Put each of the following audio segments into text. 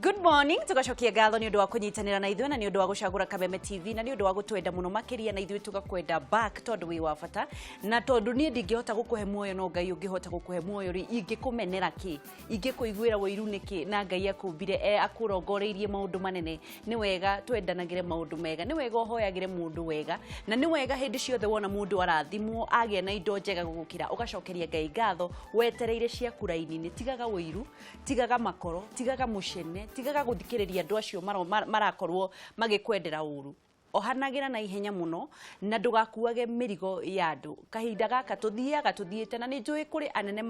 Good morning, tugacokia ngatho nĩ ũndũ wa kũnyitanĩra na ithuĩ na nĩ ũndũ wa gũcagũra Kameme TV na nĩ ũndũ wa gũtwenda mũno makĩria, na ithuĩ tũgakwenda back tondũ wĩ wa bata, na tondũ niĩ ndingĩhota gũkũhe muoyo no Ngai ũngĩhota gũkũhe muoyo rĩ, ingĩkũmenera kĩ, ingĩkũiguĩra ũiru nĩkĩ? Na Ngai akũmbire e akũrongoreirie maũndũ manene. Nĩ wega twendanagĩre maũndũ mega, nĩ wega ũhoyagĩre mũndũ wega, na nĩ wega hĩndĩ ciothe wona mũndũ arathimwo agĩa na indo njega gũgũkĩra, ũgacokeria Ngai ngatho wetereire ciaku raini-inĩ. Tigaga ũiru, tigaga makoro, tigaga mũcene, tigaga gũthikĩrĩria andũ acio marakorwo magĩkwendera ũru. Ohanagĩra na ihenya mũno na ndũgakuage mĩrigo ya andũ. Kahinda gaka tũthiaga tũthiĩte, na nĩ njũĩ kũrĩ anene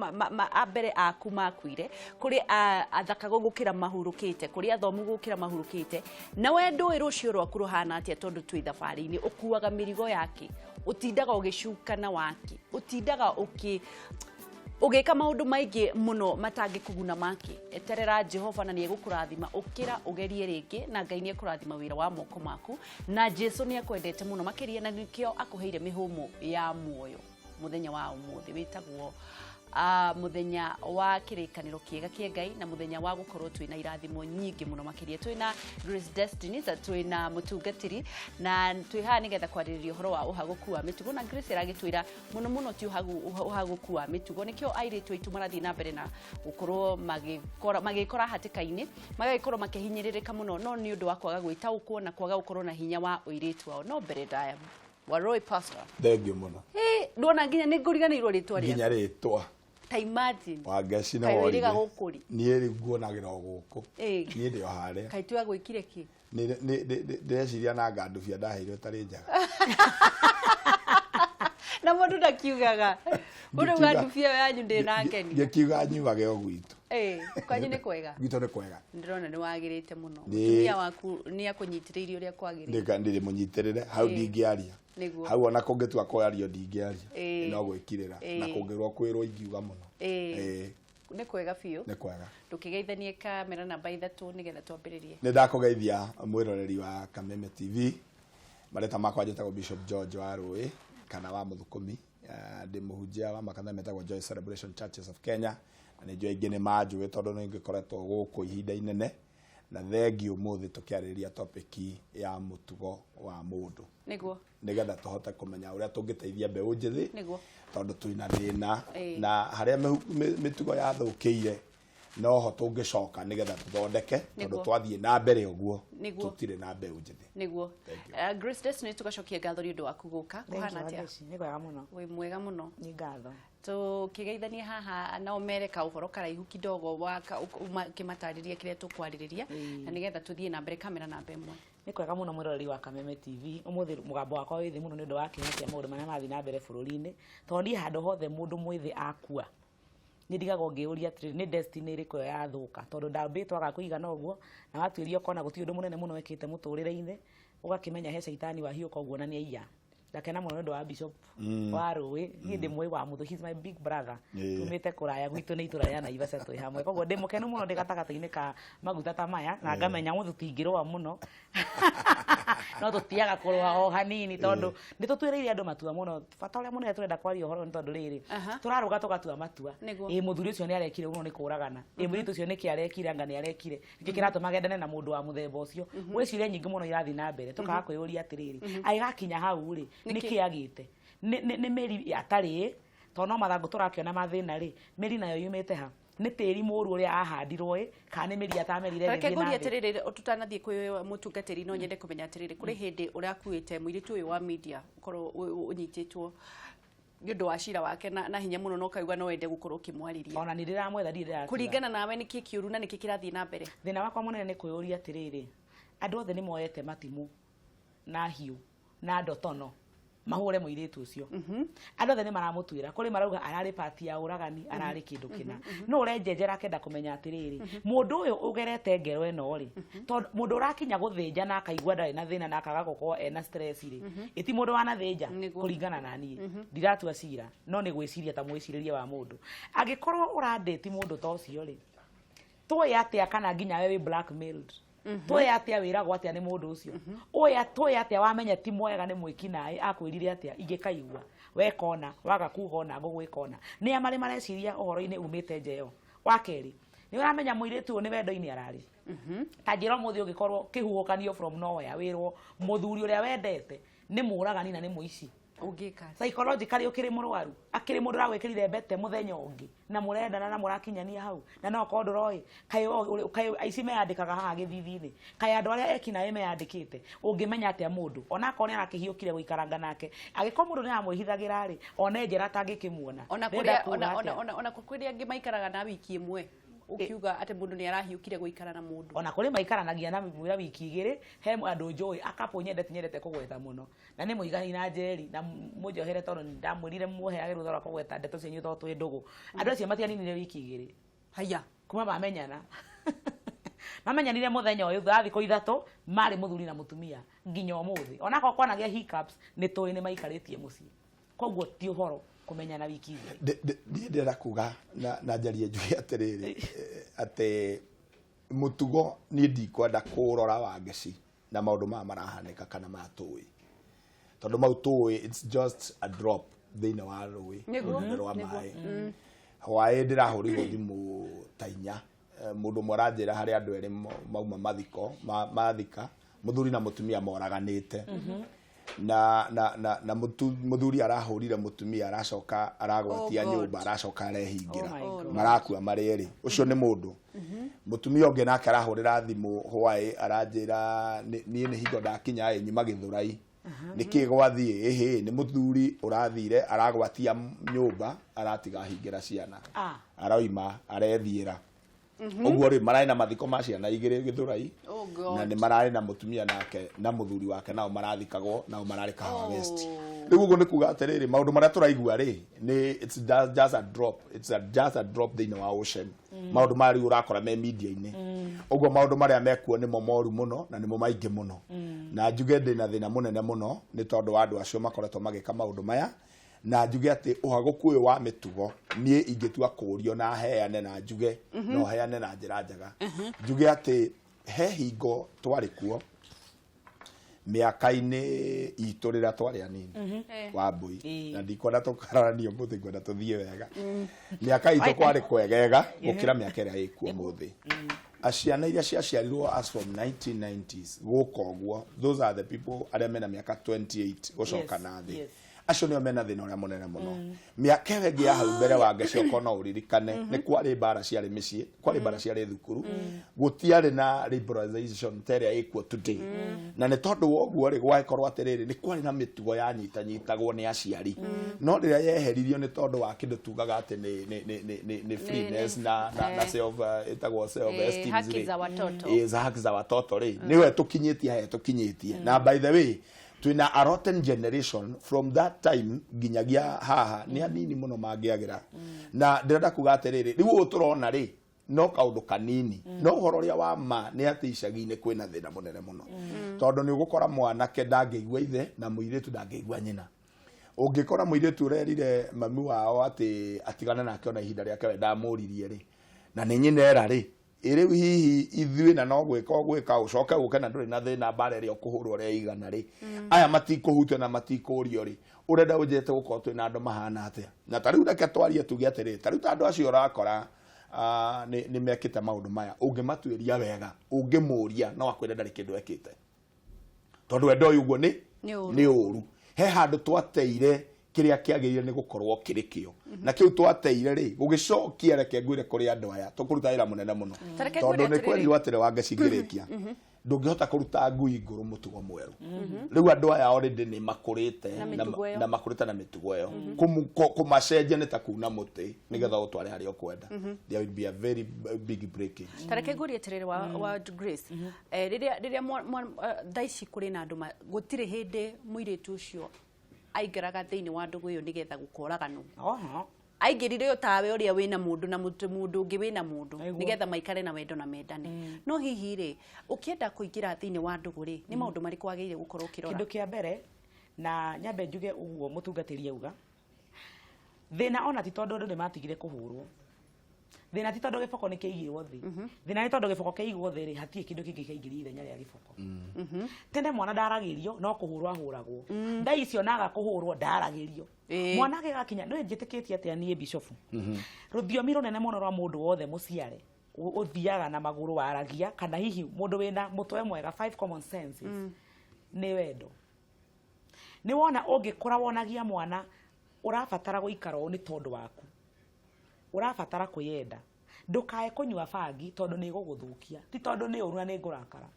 a mbere aku makuire, kũrĩ athaka gũkĩra mahurũkĩte, kũrĩ athomu gũkĩra mahurũkĩte, na we ndũĩ rũciũ rwaku rũhana atĩa, tondũ twĩ thabarĩ-inĩ. Ũkuaga mĩrigo yake, ũtindaga ũgĩcukana wake, ũtindaga ũgĩka maũndũ maingĩ mũno matangĩkũguna make. Eterera Jehova na nĩ egũkũrathima. Ũkĩra ũgerie rĩngĩ na Ngai nĩ ekũrathima wĩra wa moko maku, na Jesu nĩ akwendete mũno makĩria, na nĩkĩo akũheire mĩhũmũ ya muoyo. Mũthenya wa ũmũthĩ wĩtagwo mũthenya wa kĩrĩkanĩro kĩega kĩa Ngai, na mũthenya wa gũkorwo twĩna irathimo nyingĩ mũno makĩria. Twĩna Grace Destiny ta twĩna mũtungatĩri, na twĩ haha nĩgetha kwarĩrĩria ũhoro wa ũhagũku wa mĩtugo, na Grace aragĩtwĩra mũno mũno ti ũhagũku wa mĩtugo nĩkĩo airĩtu aitũ marathiĩ na mbere na gũkorwo magĩkora hatĩka-inĩ, magagĩkorwo makĩhinyĩrĩrĩka mũno, no nĩ ũndũ wa kwaga gwĩtaũkwo na kwaga gũkorwo na hinya wa ũirĩtu wao. No mbere ndaya, Waroi Pastor. Thengiũ mũno. Ĩ, ndona nginya nĩ ngũriganĩirwo rĩtwa rĩaku. Nginya rĩtwa. Ta imagine. Wangeci nĩ Kaĩ wĩrĩga worire. gũkũ rĩ? Niĩ rĩu nguonagĩra o gũkũ. Ĩ. Niĩ ndĩ o harĩa. Kaĩ twagwĩkire kĩ? Ndĩreciria na ngandubia ndaheirwo ĩtarĩ njega. Na mũndũ ndakiugaga ũrauga ndubia ĩyo yanyu ndĩnangenia. Ngĩkiuga nyuage o gwitũ. Ĩ, kwanyu nĩ kwega? Gwitũ nĩ kwega. Ndĩrona nĩ wagĩrĩte mũno. Mũtumia waku nĩ akũnyitĩrĩire ũrĩa kwagĩrĩire? Ndĩrĩ mũnyitĩrĩre hau. Ndingĩaria. Hau ona kũngĩtua kwario ndingĩaria. No gwĩkirĩra na kũngĩrwo kwĩrwo ingiuga mũno. Nĩ kwega biũ. Nĩ kwega. Ndũkĩgeithanie kamera namba 3 nĩgetha twambĩrĩrie. Nĩ ndakũgeithia mwĩroreri wa Kameme TV. Marĩtwa makwa njĩtagwo Bishop George wa Rũĩ kana wa Mũthũkũmi. Ndĩ mũhunjia wa makanitha metagwo Joy Celebration Churches of Kenya, na nĩ njũĩ aingĩ nĩ manjũĩ tondũ nĩ ngĩkoretwo gũkũ ihinda inene, na thengiũ ũmũthĩ tũkĩarĩrĩria topic ya mũtugo wa mũndũ, nĩgetha tũhote kũmenya ũrĩa tũngĩteithia mbeũ njĩthĩ, tondũ twĩna thĩna na harĩa mĩtugo yathũkĩire noho tũngĩcoka nĩgetha tũthondeke, tondũ twathiĩ na mbere ũguo tũtirĩ na mbeũ njĩthĩ. Thank you. Grace Destiny, tũgacokia ngatho nĩ ũndũ waku gũka. Kũhana atĩa? Nĩ kwega mũno. Wĩ mwega mũno? Nĩ ngatho. Tũkĩgeithania haha nao mere kaũhoro karaihu kidogo wa kĩmatarĩria kĩrĩa tũkwarĩrĩria, na nĩgetha tũthiĩ na mbere. Kamera namba 1. Nĩ kwega mũno mwĩroreri wa Kameme TV. Ũmũthĩ mũgambo wakwa wĩ thĩ mũno nĩ ũndũ wa kĩeha kĩa maũndũ marĩa marathiĩ na mbere bũrũri-inĩ, tondũ niĩ handũ hothe mũndũ mwĩthĩ akua nĩ ndigagwo ngĩũria atĩrĩrĩ, nĩ destiny ĩrĩkũ ĩyo yathũka? Tondũ ndambĩtwo aga kũigana ũguo, na watuĩria ũkona gũtirĩ ũndũ mũnene mũno wĩkĩte mũtũrĩre-inĩ, ũgakĩmenya he caitani wahiũka ũguo na nĩ aiya. Ndakena mũno nĩ ũndũ wa Bishop wa Rũĩ. Niĩ ndĩ mũĩ wa mũthũ, he's my big brother. Tumĩte kũraya, gwitũ nĩ itũra rĩa Naivasha twĩ hamwe, koguo ndĩ mũkenu mũno ndĩ gatagatĩ-inĩ ka maguta ta maya, na ngamenya mũthũ tũtingĩrũa mũno, no tũtiaga kũrũa o hanini, tondũ nĩ tũtuĩrĩire andũ matua mũno. Bata ũrĩa mũnene tũrenda kwaria ũhoro nĩ tondũ rĩrĩ, tũrarũga tũgatua matua. Ĩ mũthuri ũcio nĩ arekire ũguo nĩ kũragana, ĩ mũirĩtu ũcio nĩkĩ arekire, anga nĩ arekire nĩkĩ kĩratũma gendane na mũndũ wa mũthemba ũcio. Gwĩciria nyingĩ mũno irathiĩ na mbere, tũkaga kwĩyũria atĩrĩrĩ, agĩgakinya hau rĩ, nĩkĩ agĩte nĩ mĩri atarĩ, tondũ no mathangũ tũrakĩona mathĩna rĩ, mĩri nayo yumĩte ha? Nĩ tĩri mũru ũrĩa ahandirwo ĩ, kana nĩ mĩri atamerire Reke ĩgĩthiĩ na ngũrie thĩ? Atĩrĩrĩ, tũtanathiĩ kwĩ mũtungatĩri, no nyende kũmenya atĩrĩrĩ, kũrĩ hĩndĩ ũrakuĩte mũirĩtu ũyũ wa media ũkorwo ũnyitĩtwo nĩ ũndũ wa cira wake na hinya mũno, na ũkauga no wende gũkorwo ũkĩmwarĩria. Ona nĩ ndĩramwetha, ndirĩ ndĩratiga. Kũringana nawe, nĩkĩ kĩũru na nĩkĩ kĩrathiĩ na mbere? Thĩna wakwa mũnene nĩ kwĩyũria atĩrĩrĩ, andũ othe nĩ moete matimũ na hiũ na ndotono mahũre mũirĩtu ũcio. Andũ othe nĩ maramũtuĩra, kũrĩ marauga ararĩ pati ya ũragani, ararĩ kĩndũ kĩna. No ũrenjenjera akenda kũmenya atĩrĩrĩ, mũndũ ũyũ ũgerete ngero ĩno rĩ, tondũ mũndũ ũrakinya gũthĩnja na akaigua ndarĩ na thĩna na akaga gũkorwo ena stress rĩ, ĩti mũndũ wanathĩnja. Kũringana na niĩ, ndiratua cira, no nĩ gwĩciria ta mwĩcirĩrie wa mũndũ, angĩkorwo ũrandĩti mũndũ ta ũcio rĩ, tũĩ atĩa kana nginya we wĩ blackmailed? Tũĩ atĩa wĩragwo atĩa nĩ mũndũ ũcio? Ũĩ tũĩ atĩa wamenya ti mwega, nĩ mwĩkinaĩ, akwĩrire atĩa ingĩkaigua weka ona waga kuga ona ngũgwĩka ona nĩ a marĩ mareciria ũhoro-inĩ umĩte nja ĩyo? Wa kerĩ, nĩ Nĩ ũramenya mũirĩtu ũyũ nĩ wendo-inĩ ararĩ. Ta njĩra ũmũthĩ ũngĩkorwo kĩhuhũkanio from nowhere, wĩrwo mũthuri ũrĩa wendete nĩ mũragani na nĩ mũici. Ũngĩka atĩa? Psychologically ũkĩrĩ mũrwaru, akĩrĩ mũndũ ũragwĩkĩrire mbete mũthenya ũngĩ na mũrendana na mũrakinyania hau, na no korwo ndũroĩ kaĩ kaĩ aici meyandĩkaga haha gĩthithi-inĩ, kaĩ andũ arĩa ekinaĩ meyandĩkĩte. Ũngĩmenya atĩa mũndũ onakorwo nĩ arakĩhiũkire gũikaranga nake, angĩkorwo mũndũ nĩ aramwĩhithagĩra rĩ, one njera atangĩkĩmuona. Ona Ndĩrenda kũrĩa kuga ona atĩa? ona kũrĩa angĩ maikaraga na wiki ĩmwe, ũkiuga atĩ mũndũ nĩ arahiũkire gũikara na mũndũ. Ona kũrĩ maikaranagia na mwĩra wiki igĩrĩ. He andũ njũĩ akapũ nyendete kũgweta mũno, na nĩ mũigani na njeri, na mũnjohere tondũ ndamwĩrire muoheage rũtha rwa kũgweta ndeto cianyu tondũ twĩ ndũgũ. Andũ acio matianinire wiki igĩrĩ. Haya. Kuma mamenyana, mamenyanire mũthenya ũyũ, thutha wa thikũ 3 marĩ mũthuri na mũtumia nginya ũmũthĩ. Onakorwo kwanagĩa hiccups, nĩ tũĩ nĩ maikarĩtie mũciĩ. Koguo ti ũhoro kũmenyana wiki igĩrĩ. Niĩ ndĩrenda kuga na njarie njuge atĩrĩrĩ, atĩ mũtugo niĩ ndikwenda kũrora Wangeci na maũndũ maya marahanĩka kana maya tũĩ, tondũ mau tũĩ it's just a drop thĩinĩ wa rũĩ rũnene rwa maĩ. Hwaĩ ndĩrahũrĩirwo thimũ ta 4, mũndũ ũmwe aranjĩra harĩ andũ erĩ mauma mathiko mathika, mũthuri na mũtumia moraganĩte, na mũthuri arahũrire mũtumia, aracoka aragwatia Oh God. nyũmba, aracoka arehingĩra. Oh my God. Marakua marĩ erĩ. Ũcio nĩ mũndũ. Mũtumia ũngĩ nake arahũrĩra thimũ hwaĩ, aranjĩra niĩ nĩ hingo ndakinya ĩ nyuma Gĩthũrai, nĩkĩ gwathiĩ? Ĩhĩ, nĩ mũthuri ũrathire aragwatia nyũmba, aratiga ahingĩra ciana, aroima arethiĩra. Ũguo rĩ, mararĩ na mathiko ma ciana igĩrĩ Gĩthũrai, Oh God. na nĩ mararĩ na mũtumia nake na mũthuri wake, nao marathikagwo, nao mararĩ Kahawa West. Rĩu ũguo nĩ kuga atĩrĩrĩ, maũndũ marĩa tũraigua rĩ, nĩ it's just a drop, it's just a drop thĩinĩ wa ocean. Maũndũ maya rĩu ũrakora me media-inĩ ũguo, maũndũ marĩa mekuo nĩmo moru mũno na nĩmo maingĩ mũno. Na njuge ndĩna thĩna mũnene mũno nĩ tondũ wa andũ acio makoretwo magĩka maũndũ maya. Na njuge atĩ ũhagũku ũyũ wa mĩtugo, niĩ ingĩtua kũũrio na heane na njuge, no heane na njĩra njega, njuge atĩ he hingo twarĩ kuo mĩaka-inĩ itũ rĩrĩa twarĩ anini wa mbui, na ndikwenda tũkararanie ũmũthĩ, ngwenda tũthiĩ wega. Mĩaka itũ kwarĩ kwegega gũkĩra mĩaka ĩrĩa ĩkuo ũmũthĩ. Ciana iria ciaciarirwo as from 1990s gũka ũguo, those are the people arĩa mena mĩaka 28 gũcoka na thĩ, acio nĩo mena thĩna ũrĩa mũnene mũno. Mĩaka ĩyo ĩngĩ ya hau mbere wa ngĩcoka, no ũririkane nĩ kwarĩ mbara ciarĩ mĩciĩ, kwarĩ mbara ciarĩ thukuru, gũtiarĩ na liberalization ta ĩrĩa ĩkuo today. Na nĩ tondũ wa ũguo rĩ, gwagĩkorwo atĩrĩrĩ, nĩ kwarĩ na mĩtugo yanyitanyitagwo nĩ aciari, no rĩrĩa yeheririo nĩ tondũ wa kĩndũ tugaga atĩ nĩ freeness na self, ĩtagwo self esteem. Haki za watoto. Za haki za watoto rĩ, nĩwe tũkinyĩtie harĩa tũkinyĩtie. Na by the way, twĩna a rotten generation from that time nginyagia haha, nĩ anini mũno mangĩagĩra. Na ndĩrenda kuga atĩrĩrĩ, rĩu ũũ tũrona rĩ, no kaũndũ kanini, no ũhoro ũrĩa wa ma nĩ atĩ icagi-inĩ kwĩna thĩna mũnene mũno, tondũ nĩ ũgũkora mwanake ndangĩigua ithe na mũirĩtu ndangĩigua nyina. Ũngĩkora mũirĩtu ũrerire mami wao atĩ atigane nake ona ihinda rĩake we ndamũririe rĩ, na nĩ nyina era rĩ, ĩ rĩu hihi ithuĩ na no gwĩka ũgwĩka ũcoke ũke na ndũrĩ na thĩna, mbara ĩrĩa ũkũhũrwo ũrĩa igana rĩ, aya matikũhutio na matikũrio rĩ, ũrenda ũnjĩte gũkorwo twĩna andũ mahana atĩa? Na ta rĩu reke twarie tuge atĩrĩ, ta rĩu ta andũ acio ũrakora nĩ mekĩte maũndũ maya, ũngĩmatuĩria wega, ũngĩmũria, no akwĩre ndarĩ kĩndũ ekĩte, tondũ wendo ũyũ ũguo nĩ Nĩ ũru. Nĩ ũru. He handũ twateire kĩrĩa kĩagĩrĩire nĩ gũkorwo kĩrĩ kĩo, na kĩu twateire rĩ, gũgĩcokia, reke ngwĩre, kũrĩ andũ aya tũkũruta wĩra mũnene mũno, Ta reke tondũ ngwĩre nĩ atĩrĩrĩ. kwerirwo atĩrĩ, Wangeci, ngĩrĩkia, ndũngĩhota kũruta ngui ngũrũ mũtugo mwerũ. Rĩu andũ aya already nĩ makũrĩte Na mĩtugo ĩyo. Na makũrĩte na mĩtugo ĩyo. Kũmacenjia nĩ ta kuna mũtĩ nĩgetha ũtware harĩa ũkwenda. There will be a very big breakage. Ta reke ngũrie atĩrĩrĩ, wa Grace, rĩrĩa thaa ici kũrĩ na andũ gũtirĩ hĩndĩ mũirĩtu ũcio aingĩraga thĩinĩ wa ndũgũ ĩyo nĩgetha gũkoraganwo. Oho. Aingĩrire o tawe ũrĩa wĩna mũndũ na mũndũ ũngĩ wĩna mũndũ, Nĩguo. nĩgetha maikare na wendo na mendane. No hihi rĩ, ũkĩenda kũingĩra thĩinĩ wa ndũgũ rĩ, nĩ maũndũ marĩkũ wagĩrĩire gũkorwo ũkĩrora? Kĩndũ kĩa mbere, na nyambe njuge ũguo mũtungatĩri auga, thĩna ona ti tondũ andũ nĩ matigire kũhũrwo, thĩna ti tondũ gĩboko nĩ kĩigirwo thĩ, thĩna nĩ tondũ gĩboko kĩaigwo thĩ rĩ, hatirĩ kĩndũ kĩngĩ kĩaingĩria ithenya rĩa gĩboko. Tene mwana ndaragĩrio, no kũhũrwo ahũragwo. Thaa icio naga kũhũrwo ndaragĩrio. Mwana agĩgakinya nĩ njĩtĩkĩtie atĩa niĩ bishofu, rũthiomi rũnene mũno rwa mũndũ wothe mũciare. Ũthiaga na magũrũ waragia, kana hihi mũndũ wĩna mũtwe mwega, five common senses nĩ wendo. Nĩ wona ũngĩkũra wonagia mwana ũrabatara gũikara ũũ nĩ tondũ waku, ũrabatara kwĩyenda, ndũkae kũnyua bangi tondũ nĩ ĩgũgũthũkia, ti tondũ nĩ ũru na nĩ ngũrakara.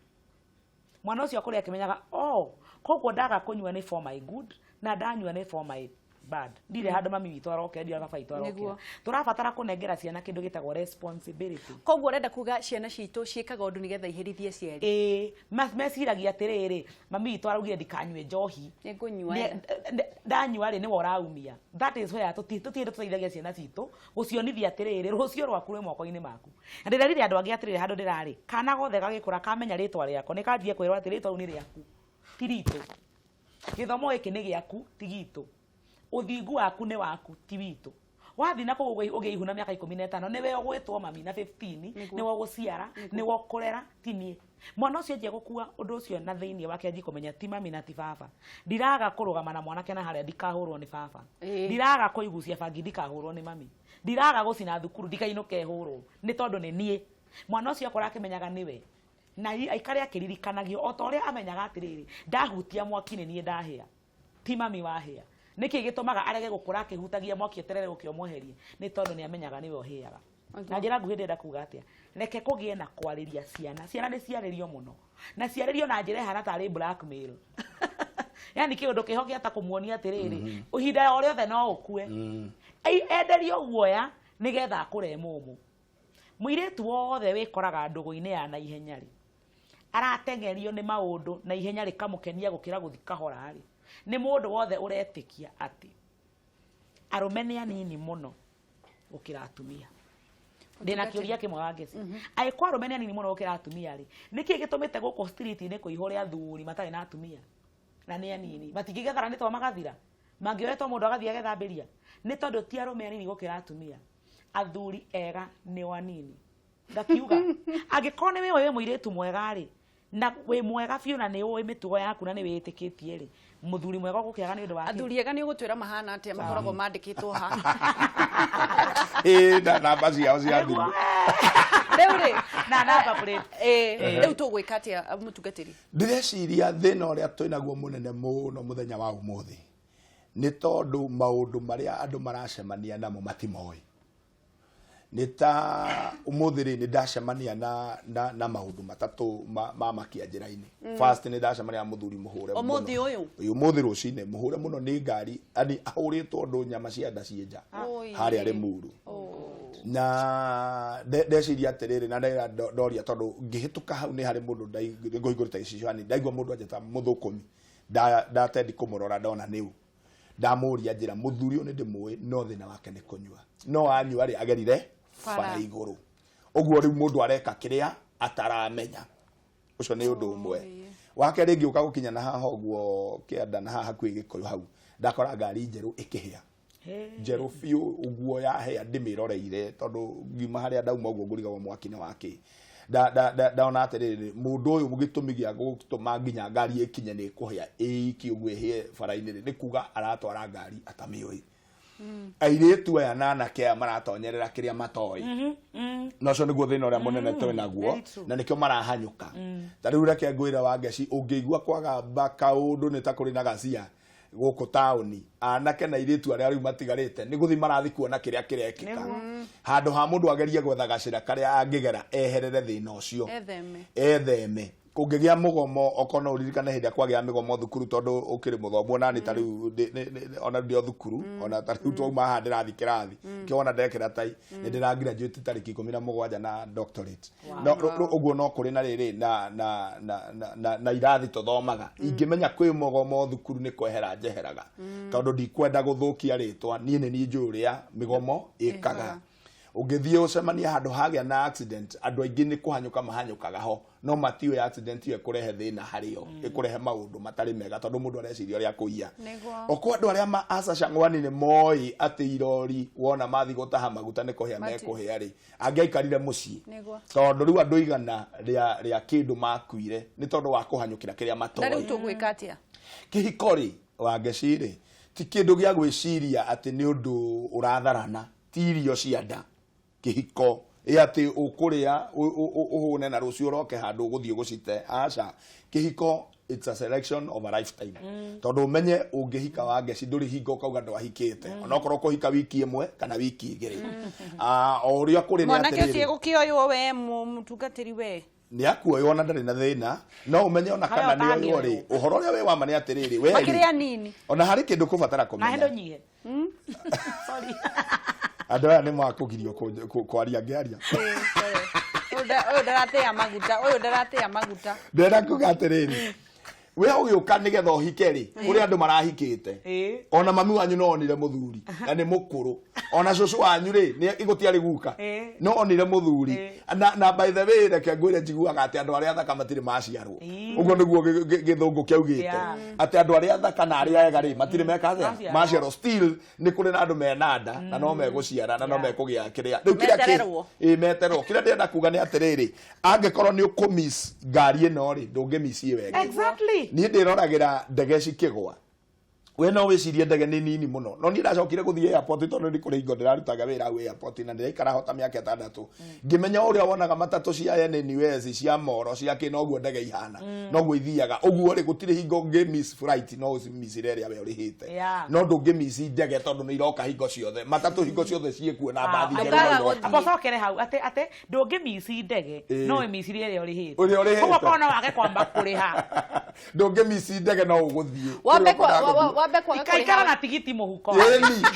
Mwana ũcio akũrĩ akĩmenyaga, oh, koguo ndaga kũnyua nĩ for my good na ndanyua nĩ for my bad. Ndirĩ handũ mami witũ arokera, ndirĩ baba witũ arokera. Tũrabatara kũnengera ciana kĩndũ gĩtagwo responsibility. Koguo ũrenda kuga ciana citũ ciĩkaga ũndũ nĩgetha iherithie aciari? Ĩĩ, meciragia atĩrĩrĩ, mami witũ araugire ndikanyue njohi. Nĩngũnyua. Ndanyua rĩ, nĩwe ũraumia. That is where tũtirĩ tũteithagia ciana citũ gũcionithia atĩrĩrĩ, rũciũ rwaku rwĩ moko-inĩ maku. Na ndĩrerire andũ angĩ atĩrĩrĩ, handũ ndĩrarĩ, kana gothe gagĩkũra kamenya rĩtwa rĩako nĩ kanjie kwĩrwo atĩ rĩtwa rĩu nĩ rĩaku, ti ritũ. Gĩthomo gĩkĩ nĩ gĩaku, ti gitũ. Ũthingu waku nĩ waku, ti witũ. Wathiĩ na kũu ũgĩe ihu na mĩaka 15, nĩwe ũgwĩtwo mami na 15, nĩwe ũgũciara, nĩwe ũkũrera, ti niĩ. Mwana ũcio anjia gũkua ũndũ ũcio na thĩinĩ wake, anjie kũmenya ti mami na ti baba. Ndiraga kũrũgama na mwanake na harĩa ndikahũrwo nĩ baba. Ndiraga kũigucia bangi ndikahũrwo nĩ mami. Ndiraga gũcina thukuru ndikainũke hũrwo nĩ tondũ nĩ niĩ. Mwana ũcio akũra akĩmenyaga nĩwe, na aikare akĩririkanagio o ta ũrĩa amenyaga atĩrĩrĩ, ndahutia mwaki nĩ niĩ ndahĩa, ti mami wahĩa. Nĩkĩ gĩtũmaga arege gũkũra akĩhutagia mwaki eterere ũke ũmweherie? Nĩ tondũ nĩ amenyaga nĩwe ũhĩaga. Na njĩra nguhĩ ndĩrenda kuga atĩa? Reke kũgĩe na kwarĩria ciana. Ciana nĩ ciarĩrio mũno, na ciarĩrio na njĩra ĩhana tarĩ blackmail, yani kĩũndũ kĩho gĩa ta kũmuonia atĩrĩrĩ, ihinda o rĩothe no ũkue. Enderio guoya nĩgetha akũre mũmũ. Mũirĩtu wothe wĩkoraga ndũgũ-inĩ ya naihenya rĩ, arateng'erio nĩ maũndũ na ihenya rĩkamũkenia gũkĩra gũthi kahora rĩ, nĩ mũndũ wothe ũretĩkia atĩ arũme nĩ anini mũno gũkĩra atumia. Ndĩna kĩũria kĩmwe, Wangeci. Angĩkorwo arũme nĩ anini mũno gũkĩra atumia rĩ, nĩkĩ gĩtũmĩte gũkũ street-inĩ kũihũre athuri matarĩ na atumia na nĩ anini? Matingĩgethara nĩ to magathira mangĩoetwo mũndũ agathiĩ agethambĩria? Nĩ tondũ ti arũme anini gũkĩra atumia, athuri ega nĩo anini. Ngakiuga angĩkorwo nĩ wĩũĩ wĩ mũirĩtu mwega rĩ, na wĩ mwega biũ, na nĩ ũĩ mĩtugo yaku, na nĩ wĩĩtĩkĩtie rĩ, mũthuri mwega ũgũkĩaga nĩ ũndũ wa kĩ? Athuri ega nĩ ũgũtwĩra mahana atĩa? Makoragwo mandĩkĩtwo ha? Ĩĩ, na namba ciao cia thimũ. Rĩu rĩ, na namba plate. Ĩĩ, rĩu tũgwĩka atĩa, mũtungatĩri? Ndĩreciria thĩna ũrĩa twĩnaguo mũnene mũno mũthenya wa ũmũthĩ nĩ tondũ maũndũ marĩa andũ maracemania namo matimoĩ. Nĩ ta ũmũthĩ rĩ, nĩ ndacemania na maũndũ matatũ ma makia njĩra-inĩ. First, nĩ ndacemania na mũthuri mũhũre mũno. Ũmũthĩ ũyũ? Ĩĩ, ũmũthĩ rũcinĩ, mũhũre mũno nĩ ngari, yani ahũrĩtwo ũndũ nyama cia nda ciĩ nja harĩa Rĩmuru. Na ndeciria atĩrĩrĩ, na ndera ndoria tondũ ngĩhĩtũka hau nĩ harĩ mũndũ ngũhingũrĩte gĩcicio hani, ndaigua mũndũ anjĩta mũthũkũmi. Ndatendi kũmũrora, ndona nĩũ. Ndamũria njĩra, mũthuri ũyũ nĩ ndĩmũĩ, no thĩna wake nĩ kũnyua, no anyua rĩ, agerire bara igũrũ ũguo. Rĩu mũndũ areka kĩrĩa ataramenya. Ũcio nĩ ũndũ ũmwe. Wa kerĩ, ngĩũka gũkinya na haha ũguo kĩanda na haha hakuhĩ Gĩkũyũ hau, ndakora ngari njerũ ĩkĩhĩa, njerũ biũ ũguo yahĩa. Ndĩmĩroreire tondũ ngiuma harĩa ndauma ũguo ngũrigagwo mwaki nĩ wakĩ. Ndona atĩrĩrĩ, mũndũ ũyũ gĩtũmi gĩa gũtũma nginya ngari ĩkinye nĩ kũhĩa ĩiki ũguo ĩhĩe bara-inĩ rĩ, nĩ kuga aratwara ngari atamĩũĩ. Airĩtu aya na anake aya maratonyerera kĩrĩa matoĩ, na ũcio nĩguo thĩna ũrĩa mũnene twĩ naguo. Very true. Na nĩkĩo marahanyũka. Ta rĩu reke ngwĩre, Wangeci, ũngĩigua kwagamba kaũndũ nĩ ta kũrĩ na gacia gũkũ taũni, anake na airĩtu arĩa rĩu matigarĩte nĩ gũthiĩ marathiĩ kuona kĩrĩa kĩrekĩka, handũ ha mũndũ agerie gwetha gacĩra karĩa angĩgera eherere thĩna ũcio. Etheme. Etheme. Kũngĩgĩa mũgomo, okorwo no ũririkane hĩndĩ ĩrĩa kwagĩa mĩgomo thukuru, tondũ ũkĩrĩ mũthomu ona nĩ ta rĩu ona ndĩ o thukuru, ona ta rĩu twauma haha ndĩrathiĩ kĩrathi kĩwona ndekĩra tai, nĩ ndĩra graduate tarĩki 17 na doctorate. No ũguo no kũrĩ na rĩrĩ na irathi tũthomaga. Ingĩmenya kwĩ mũgomo thukuru, nĩ kwehera njeheraga, tondũ ndikwenda gũthũkia rĩtwa. Niĩ nĩ niĩ njũĩ ũrĩa mĩgomo ĩkaga. Ũngĩthiĩ ũcemanie handũ hagĩa na accident, andũ aingĩ nĩ kũhanyũka mahanyũkaga ho, no matiũĩ accident ĩyo ĩkũrehe thĩna harĩo, ĩkũrehe maũndũ matarĩ mega, tondũ mũndũ areciria ũrĩa kũiya. Okorwo andũ arĩa ma aca cang'wani nĩ moĩ atĩ irori wona mathiĩ gũtaha maguta nĩ kũhĩa mekũhĩa rĩ, angĩaikarire mũciĩ. Tondũ rĩu andũ 100 rĩa kĩndũ makuire nĩ tondũ wa kũhanyũkĩra kĩrĩa Na rĩu matoĩ. Tũgwĩka atĩa? Kĩhiko rĩ, Wangeci rĩ, ti kĩndũ gĩa gwĩciria atĩ nĩ ũndũ ũratharana, ti irio cia nda. Kĩhiko Ĩ atĩ ũkũrĩa ũhũne na rũciũ ũroke handũ ũgũthiĩ gũcite. Aca, kĩhiko it's a selection of a lifetime, tondũ ũmenye ũngĩhika wa ngeci ndũrĩ hingo ũkauga ndwahikĩte, onokorwo kũhika wiki ĩmwe kana wiki 2. Ah, o ũrĩa kũrĩ nĩ Mwanake ũcio atĩrĩrĩ, egũkĩoywo we mũtungatĩri we. Nĩ akuoywo na ndarĩ na thĩna, no ũmenye ona kana Harĩa nĩ oywo rĩ, ũhoro ũrĩa wĩ wa ma nĩ atĩrĩrĩ, we Makĩrĩ rĩ, anini. Ona harĩ kĩndũ kũbatara Na kũmenya. hendo nyihe. Sorry. Andũ aya nĩ makũgirio kwaria ngĩaria. Ũyũ ndaratea maguta, ũyũ ndaratea maguta. Ndĩrenda kuga atĩrĩrĩ, we ũgĩũka nĩgetha ũhike rĩ, kũrĩ andũ marahikĩte. Ona mami wanyu no onire mũthuri na nĩ mũkũrũ, ona cũcũ wanyu rĩ, nĩ igũtiarĩ guka no onire mũthuri. Na by the way, reke ngwĩre, njiguaga atĩ andũ arĩa athaka matirĩ maciarwo. Ũguo nĩguo gĩthũngũ kĩaugĩte, atĩ andũ arĩa athaka na arĩa ega rĩ, matirĩ meka atĩa? Maciarwo. Maciarwo. Still nĩ kũrĩ na andũ mena nda na no megũciara na no mekũgĩa kĩrĩa rĩu kĩrĩa Metererwo. Ĩ, metererwo. Kĩrĩa ndĩrenda kuga nĩ atĩrĩrĩ, angĩkorwo nĩ ũkũmiss ngari ĩno rĩ, ndũngĩmiss ĩyo ĩngĩ. Niĩ ndĩroragĩra ndege cikĩgwa. We no wĩcirie ndege nĩ nini mũno, no niĩ ndacokire gũthiĩ airport tondũ nĩ kũrĩ hingo ndĩrarutaga wĩra hau airport na ndĩraikara ho ta mĩaka 6, ngĩmenya ũrĩa wonaga matatũ cia NNUS, cia moro, cia kĩ, noguo ndege ihana, noguo ithiaga ũguo rĩ. Gũtirĩ hingo ũngĩ miss flight, no ũmissire ĩrĩa we ũrĩhĩte, no ndũngĩ miss ndege tondũ nĩ iroka hingo ciothe. Matatũ hingo ciothe ciĩkuo na mbathi njerũ no Ndũkaga iroka. gũthiĩ. Amba ũcokere hau atĩ ndũngĩmici ndege, no ĩmicirie ĩrĩa ũrĩhĩte. Ũrĩa ũrĩhĩte. Koguo korwo no wage kwamba kũrĩha. Ndũngĩ miss ndege, no ũgũthiĩ. Wambe Kũrĩa ũkwendaga gũthiĩ. wambe kwaga Ikaikara kũrĩha. Na tigiti mũhuko. Ĩni.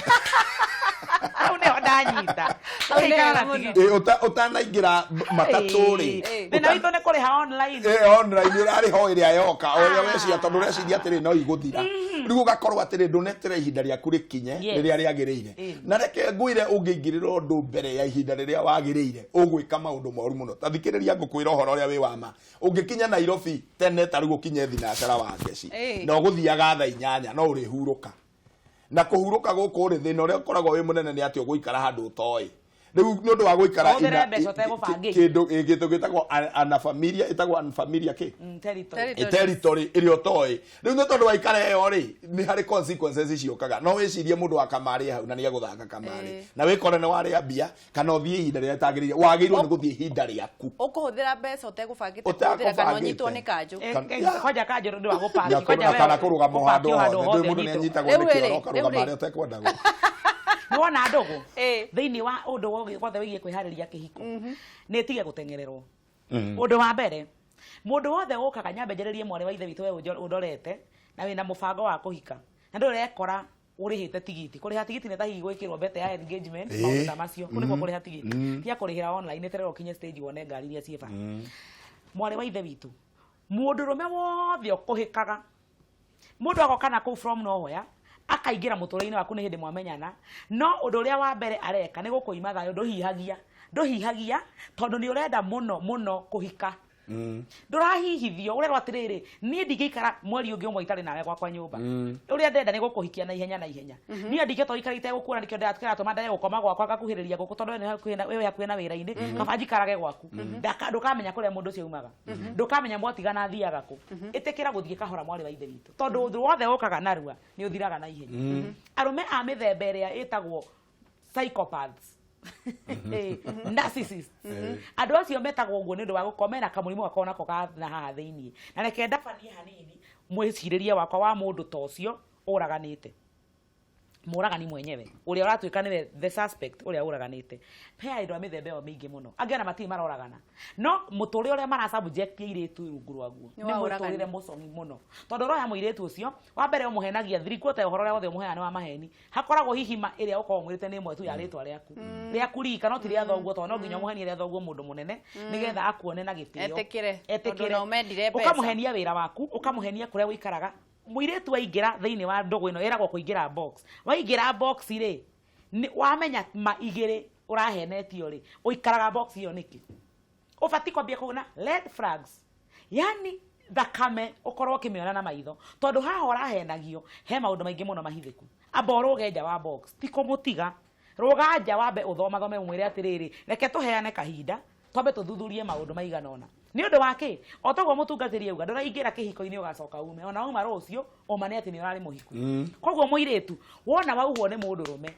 Hau nĩho ndanyita. Hau nĩ Ikaikara hega na mũno. tigiti. Ĩ, ũtanaingĩra matatũ rĩ, Thĩna witũ nĩ kũrĩha online. Ĩ, online ũrarĩha o ĩrĩa yoka, o ĩrĩa weciria, tondũ ũreciria atĩrĩ no igũthira. Rĩu ũgakorwo atĩrĩ ndũneterera ihinda rĩaku rĩkinye rĩrĩa rĩagĩrĩire. Na reke ngwĩre, ũngĩingĩrĩra ũndũ mbere ya ihinda rĩrĩa wagĩrĩire, ũgwĩka maũndũ moru mũno. Ta thikĩrĩria ngũkwĩra ũhoro ũrĩa wĩ wa ma. Ũngĩkinya Nairobi tene, ta rĩu ũkinye thinacara wa ngeci na ũgũthiaga thaa 8, no ũrĩhurũka. Na kũhurũka gũkũ rĩ, thĩna ũrĩa ũkoragwo wĩ mũnene nĩ atĩ ũgũikara handũ ũtoĩ. Rĩu nĩ ũndũ wa gũikara Ũhũthĩre mbeca ũtegũbangĩte. Kĩndũ gĩtagwo anafamilia, ĩtagwo unfamiliar kĩ? Territory. Territory. Territory ĩrĩa ũtoĩ. Rĩu nĩ tondũ waikara ĩyo rĩ, nĩ harĩ consequences ciũkaga. No wĩcirie mũndũ wa kamarĩ hau na nĩ egũthaka kamarĩ na wĩkore nĩ warĩa mbia, kana ũthiĩ ihinda rĩrĩa rĩtagĩrĩire. Wagĩrĩirwo nĩ gũthiĩ ihinda rĩaku. Ũkũhũthĩra mbeca ũtegũbangĩte kũhũthĩra, kana ũnyitwo nĩ kanjũ. Kwanja kanjũ nĩ ũndũ wa gũpaki. Kwanja we Kana kũrũgama o handũ gũpakio hothe. Ndũĩ hothe mũndũ nĩ ũnyitwo. anyitagwo Rĩu nĩ rĩ, kĩoro, ũkarũgama rĩu rĩ. harĩa ũtekwendagwo. Nĩ wona ndũgũ thĩinĩ wa ũndũ wothe wĩgiĩ kwĩharĩria kĩhiko nĩ ĩtige gũteng'ererwo. Ũndũ wa mbere, mũndũ wothe ũkaga, nyambe njarĩrie mwarĩ wa ithe witũ, we ũndorete na wĩna mũbango wa kũhika na ndũrekora ũrĩhĩte tigiti. Kũrĩha tigiti nĩ ta hihi gwĩkĩrwo mbete ya engagement, maũndũ ta macio. Kũ nĩkuo kũrĩha tigiti. Tiga kũrĩhĩra online, eterera ũkinye stage wone ngari iria ciĩ bara. Mwarĩ wa ithe witũ, mũndũrũme wothe ũkũhĩkaga, mũndũ agoka na kũu from nowhere akaingĩra mũtũrĩre-inĩ waku, nĩ hĩndĩ mwamenyana, no ũndũ ũrĩa wa mbere areka nĩ gũkũima thayũ. Ndũhihagia, ndũhihagia tondũ nĩ ũrenda mũno mũno kũhika. Ndũrahihithio, ũrerwo atĩrĩrĩ, niĩ ndingĩikara mweri ũngĩ ũmwe itarĩ nawe gwakwa nyũmba. Ũrĩa ndĩrenda nĩ gũkũhikia na ihenya na ihenya. Niĩ ndingĩhota gũikara itegũkuona, nĩkĩo kĩratũma ndage gũkoma gwakwa, ngakuhĩrĩria gũkũ tondũ we nĩ wĩ hakuhĩ na wĩra-inĩ, kaba njikarage gwaku. Ndũkamenya kũrĩa mũndũ ũcio aumaga, ndũkamenya mwatigana athiaga kũ. Ĩtĩkĩra gũthiĩ kahora, mwarĩ wa ithe witũ, tondũ ũndũ wothe ũkaga narua nĩ ũthiraga na ihenya. Arũme a mĩthemba ĩrĩa ĩtagwo psychopaths, narcissists, andũ acio metagwo ũguo nĩ ũndũ wa gũkorwo mena kamũrimũ gakoragwo nako ka na haha thĩiniĩ. Na reke ndabanie hanini mwĩcirĩrie wakwa wa mũndũ ta ũcio ũraganĩte, mũragani mwenyewe ũrĩa ũratuĩka nĩwe the suspect ũrĩa ũraganĩte. He andũ a mĩthemba ĩyo mĩingĩ mũno, angĩ ona matirĩ maroragana, no mũtũrĩre ũrĩa mara subject airĩtu rungu rwaguo Nĩ nĩ wa ũragani. mũtũrĩre mũcong'i mũno, tondũ ũroya mũirĩtu ũcio wa mbere ũmũhenagia 3/4 ya ũhoro ũrĩa wothe ũmũheaga nĩ wa maheni. Hakoragwo hihi ma ĩrĩa ũkoragwo mwĩrĩte nĩ ĩmwe tu ya rĩtwa rĩaku, rĩaku rika, no ti rĩa thoguo, tondũ no nginya ũmũhenie rĩa thoguo mũndũ mũnene nĩgetha akuone na gĩtĩo. Etĩkĩre. Tondũ Etĩkĩre. no mendire mbeca. Ũkamũhenia wĩra waku, ũkamũhenia kũrĩa ũikaraga. Mũirĩtu aingĩra thĩinĩ wa ndũgũ ĩno ĩragwo kũingĩra box. Waingĩra box rĩ, wamenya ma igĩrĩ ũrahenetio rĩ, ũikaraga box ĩyo nĩkĩ? Ũbatiĩ kwambia kuona red flags, yani thakame ũkorwo ũkĩmĩona na maitho, tondũ haha ũrahenagio he maũndũ maingĩ mũno mahithĩku. Amba ũrũge nja wa box, ti kũmũtiga, rũga nja wambe ũthomathome, ũmwĩre atĩrĩrĩ, reke tũheane kahinda twambe tũthuthurie maũndũ maigana ũna. Nĩ ũndũ wa kĩ? O toguo mũtungatĩri auga, ndũraingĩra kĩhiko-inĩ ũgacoka ume, ona wauma rũciũ ũma nĩ atĩ nĩ ũrarĩ mũhiku. Koguo mũirĩtu, wona wauhwo nĩ mũndũrũme,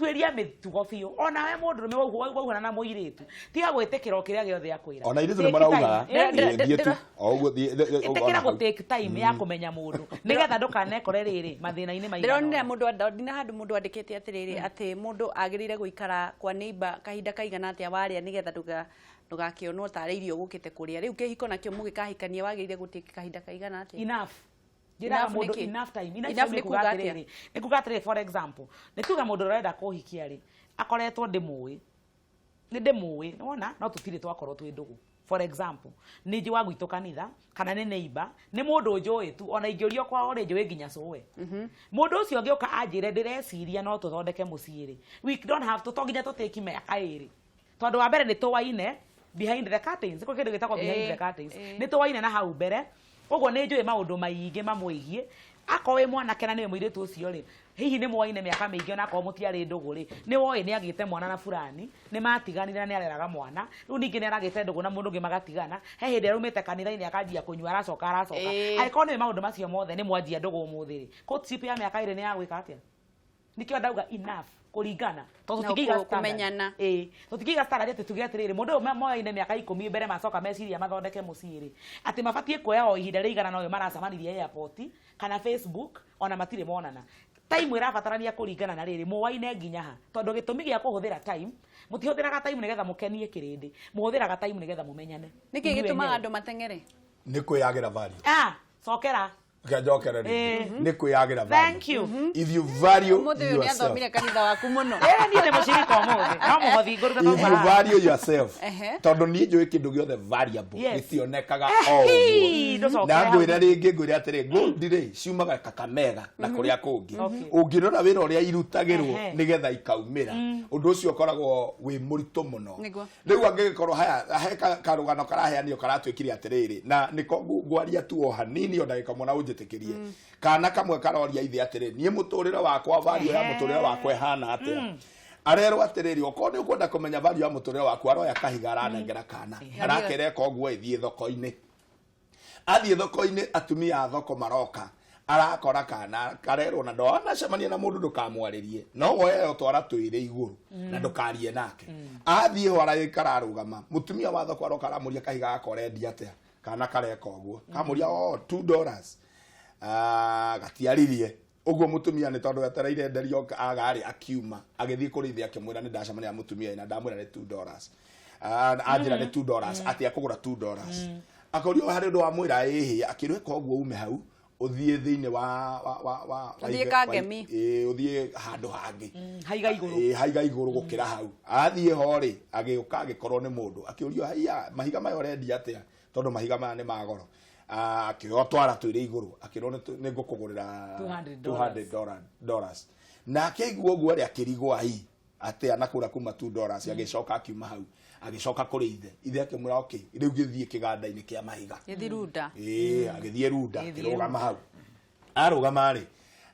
Tuĩria mĩtugo biũ. Onawe mũndũrũme wauhana na mũirĩtu, tiga gwĩtĩkĩra o kĩrĩa gĩothe akwĩra. Ona airĩtu nĩ Take marauga time. Thiĩ tu o ũguo Ĩtĩkĩra ona gũ hau. take time ya kũmenya mũndũ nĩgetha ndũkanekore rĩrĩ mathĩna-inĩ maigana Ndĩronire ũna. mũndũ ndina handũ mũndũ andĩkĩte atĩrĩrĩ, atĩ mũndũ agĩrĩire gũikara kwa neighbor kahinda kaigana atĩa warĩa, nĩgetha ndũgakĩonwo tarĩ irio ũgũkĩte kũrĩa. Rĩu kĩhiko nakĩo mũgĩkahikania wagĩrĩire gũtĩka kahinda kaigana atĩa? Enough. Njĩraga Enough mũndũ nĩkĩ? enough time. Enough Enough time nĩ nĩ kuga kuga atĩa? atĩrĩrĩ, nĩ kuga atĩrĩrĩ, for example, nĩ tuge mũndũ ũrenda kũhikia rĩ, akoretwo ndĩmũĩ, nĩ ndĩmũĩ, nĩwona, no tũtirĩ twakorwo twĩ ndũgũ. For example, nĩ njĩ wa gwitũ kanitha kana nĩ neighbor, nĩ mũndũ njũĩ tu, ona ingĩũrio kwao rĩ, njũĩ nginya cũwe. Mũndũ ũcio angĩũka anjĩre ndĩreciria no tũthondeke mũciĩ rĩ, we don't have to, to nginya tũtĩki mĩaka 2, tondũ wa mbere nĩ tũwaine behind the curtains. Kwĩ kĩndũ gĩtagwo behind the curtains. Nĩ tũwaine na hau mbere ũguo, nĩ njũĩ maũndũ maingĩ mamwĩgiĩ. Akorwo wĩ mwanake na nĩwe mũirĩtu ũcio rĩ, hihi nĩ mwoine mĩaka mĩingĩ, ona akorwo mũtiarĩ ndũgũ rĩ, nĩ woĩ nĩ agĩte mwana na fulani, nĩ matiganire na nĩ areraga mwana. Rĩu ningĩ nĩ aragĩte ndũgũ na mũndũ ũngĩ magatigana. He hĩndĩ araumĩte kanitha-inĩ akanjia kũnyua, aracoka aracoka. Angĩkorwo nĩwe maũndũ macio mothe, nĩ mwanjia ndũgũ ũmũthĩ rĩ, courtship ya mĩaka 2 nĩ ya gwĩka atĩa? Nikĩo ndauga enough kũringana, tondũ Na tũtingĩiga standard. kũmenyana. Ĩĩ, tũtingĩiga standard atĩ tuge atĩrĩrĩ, mũndũ ũyũ moyaine mĩaka 10 mbere macoka meciria mathondeke mũciĩ rĩ, atĩ mabatiĩ kuoya o ihinda rĩigana na ũyũ maracemanirie airport kana Facebook, ona matirĩ monana. Time ĩrabatarania kũringana na rĩrĩ mũwaine nginya ha, tondũ gĩtũmi gĩa kũhũthĩra time, mũtihũthĩraga time nĩgetha mũkenie kĩrĩndĩ, mũhũthĩraga time nĩgetha mũmenyane. Nĩkĩ Inyuĩ gĩtũmaga enyewe. andũ mateng'ere? Nĩ kwĩyagĩra value. Ah, cokera. Njokerere rĩngĩ, nĩ kwĩyagĩra value. Thank you. If you value Ũmũthĩ ũyũ nĩ yourself, athomire kanitha waku mũno. Ĩĩ, niĩ nĩ mũcirika ũmũthĩ no mũhothi ngũruta. If you value yourself, tondũ niĩ njũĩ kĩndũ gĩothe variable gĩtionekaga o ũguo. Ndũcokere Na hau. ngwĩre rĩngĩ, ngwĩre atĩrĩ, gold rĩ ciumaga Kakamega na kũrĩa kũngĩ. Ũngĩrora wĩra ũrĩa irutagĩrwo nĩgetha ikaumĩra, ũndũ ũcio ũkoragwo wĩ mũritũ mũno. Rĩu angĩgĩkorwo haya he karũgano karaheanio karatuĩkire atĩrĩrĩ, na nĩko ngwaria tu o hanini o ndagĩka mwana ũnjĩtĩkĩrie. Kana kamwe karoria ithe atĩrĩ, niĩ mũtũrĩre wakwa, value ya mũtũrĩre wakwa ĩhana atĩa? Arerwo atĩrĩrĩ, okorwo nĩ ũkwenda kũmenya value ya mũtũrĩre waku, aroya kahiga aranengera kana arakera eka ũguo, ĩthiĩ thoko-inĩ. Athiĩ thoko-inĩ, atumia a thoko maroka, arakora kana karerwo na ndwanacemania na mũndũ ndũkamwarĩrie, no woe twara twĩrĩ igũrũ na ndũkarie nake. Athiĩ ho araikara arũgama, mũtumia wa thoko aroka aramũria, kahiga gaka ũrendia atĩa? Kana kareka ũguo, kamũria, oh, $2. Ah, gatiaririe ũguo mũtumia nĩ tondũ etereire nderio agarĩ, akiuma agĩthiĩ kũrĩ ithe akĩmwĩra, nĩ ndacemania na mũtumia na ndamwĩra nĩ $2. Ah, anjĩra nĩ $2, atĩ akũgũra $2. Akorio harĩ ũndũ wamwĩra? Ĩhĩ. Akĩrwo ĩka ũguo, ume hau ũthiĩ thĩinĩ wa Ũthiĩ Kangemi. Ĩĩ, ũthiĩ handũ hangĩ. Haiga igũrũ. Ĩĩ, haiga igũrũ gũkĩra hau. Athiĩ ho rĩ, agĩũka agĩkorwo nĩ mũndũ, akĩũrio, haiya, mahiga maya ũrendia atĩa? Tondũ mahiga maya nĩ ma goro. Ah, akĩoya twara twĩrĩ igũrũ, akĩrwo nĩ ngũkũgũrĩra $200. $200 dollars. Nake aigua ũguo rĩ, akĩrigwo, ai, atĩa na kũra kuma $2? Agĩcoka akiuma hau, agĩcoka kũrĩ ithe. Ithe akĩmwĩra, okay, rĩu gĩthiĩ kĩganda-inĩ kĩa mahiga. Gĩthi runda. Ĩĩ, agĩthiĩ runda. Gĩthiĩ. Akĩrũgama hau. Arũgama rĩ,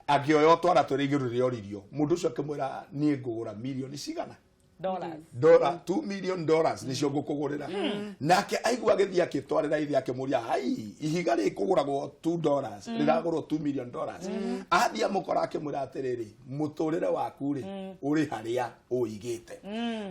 akĩoya twara twĩrĩ igũrũ rĩrĩa oririo, mũndũ ũcio akĩmwĩra, niĩ ngũgũra mirioni cigana? Dollars. Dollar, $2 million nĩcio ngũkũgũrĩra. Nake aigua agĩthiĩ akĩtwarĩra ithe, akĩmũria, hai, ihiga rĩkũgũragwo $2 rĩragũrwo $2 million? Athiĩ amũkora akĩmwĩra atĩrĩrĩ, mũtũrĩre waku rĩ, ũrĩ harĩa ũigĩte.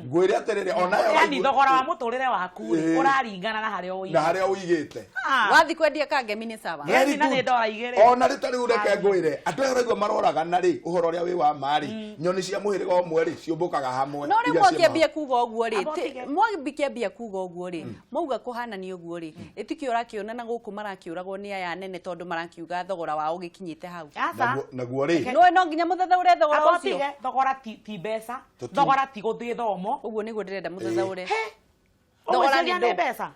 Ngwĩre atĩrĩrĩ, onayo Yani thogora wa mũtũrĩre waku rĩ, ũraringana na harĩa na ũigĩte. Harĩa ũigĩte. Ah. Wathi kwendia Kangemi nĩ sawa. Very Yaani na nĩ good. ndora 2. Ona rĩ, ta rĩu reke ngwĩre, andũ aya ũraigua maroragana rĩ, ũhoro ũrĩa wĩ wa ma rĩ, nyoni cia mũhĩrĩga ũmwe rĩ, ciũmbũkaga hamwe. No rĩu Iria cia mwakĩambia kuga ũguo rĩ, Amba ũtige. mwakĩambia kuga ũguo rĩ, mauga kũhanania ũguo rĩ, ĩtikĩ ũrakĩona na gũkũ marakĩũragwo nĩ aya anene, tondũ marakiuga thogora wao ũgĩkinyĩte hau. Aca. Naguo rĩ, No nginya mũthathaũre thogora Amba ũcio. ũtige, thogora ti mbeca, thogora ti gũthiĩ thomo. Ũguo nĩguo ndĩrenda mũthathaũre. Thogora Ũgwĩciria nĩ nĩ ndũ? mbeca?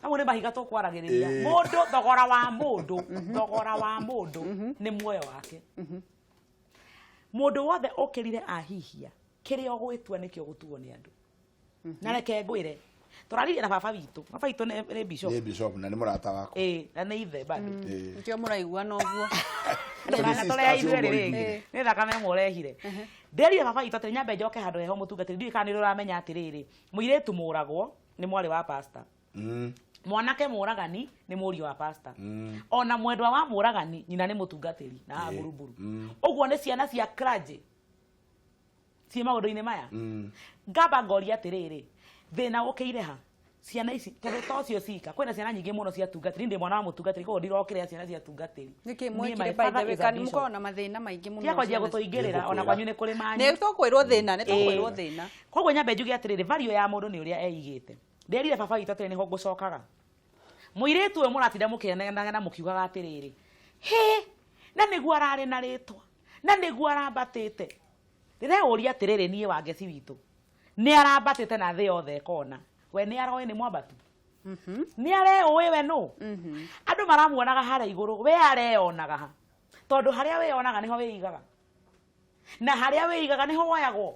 Hau nĩ mahiga tũkwaragĩrĩria. Mũndũ, thogora wa mũndũ, thogora wa mũndũ nĩ muoyo wake. Mũndũ wothe ũkĩrire ahihia kĩrĩa ũgwĩtua nĩkĩo gũtuo nĩ andũ. Na reke ngwĩre, tũraririe na baba witũ. Baba witũ nĩ bishop. Nĩ bishop na nĩ mũrata wakwa. Ĩĩ, na nĩ ithe bado. Nĩkĩo mũraiguana ũguo. Ndũkana Nĩ tũrehe sisters ithuĩ ũguo rĩ ithuĩ. nĩ thakame ĩmwe ũrehire. Nderire baba witũ atĩrĩ, nyambe njoke handũ heho mũtungatĩri, ndiũĩ kana nĩ ũramenya atĩrĩrĩ, mũirĩtu mũragwo nĩ mwarĩ wa pastor, mwanake mũragani nĩ mũriũ wa pastor, ona mwendwa wa mũragani nyina nĩ mũtungatĩri na haha mburuburu ũguo nĩ ciana cia clergy. Ciĩ maũndũ-inĩ maya ngamba ngoria atĩrĩrĩ, thĩna ũkĩire ha ciana ici? Tondũ to cio cika, kwĩna ciana nyingĩ mũno cia tungatĩri. Ndĩ mwana wa mũtungatĩri, koguo ndirokĩrĩra ciana cia tungatĩri. Nĩkĩ Niĩ, mwekire my by the father way is a kana bishop. mũkoragwo na mathĩna maingĩ mũno? Tiakwanjia ciana. gũtũingĩrĩra ona Nĩngũkwĩra. kwanyu nĩ kũrĩ manyu. Nĩ tũkwĩrwo thĩna, nĩ tũkwĩrwo Ĩĩ. thĩna. Koguo nyambe njuge atĩrĩrĩ, value ya mũndũ nĩ ũrĩa eigĩte. Nderire baba witũ atĩrĩ, nĩho ngũcokaga, mũirĩtu ũyũ mũratinda mũkĩnegenaga mũkiugaga atĩrĩrĩ, hĩ, na nĩguo ararĩ na rĩtwa na nĩguo arambatĩte. Ndĩreũria atĩrĩrĩ, niĩ Wangeci witũ nĩ arambatĩte na thĩ yothe ĩkona we nĩ aroĩ nĩ mwambatu, nĩ areũĩ we nũ. Andũ maramuonaga harĩa igũrũ, we areyonaga ha? Tondũ harĩa wĩyonaga nĩho wĩigaga, na harĩa wĩigaga nĩho woyagwo.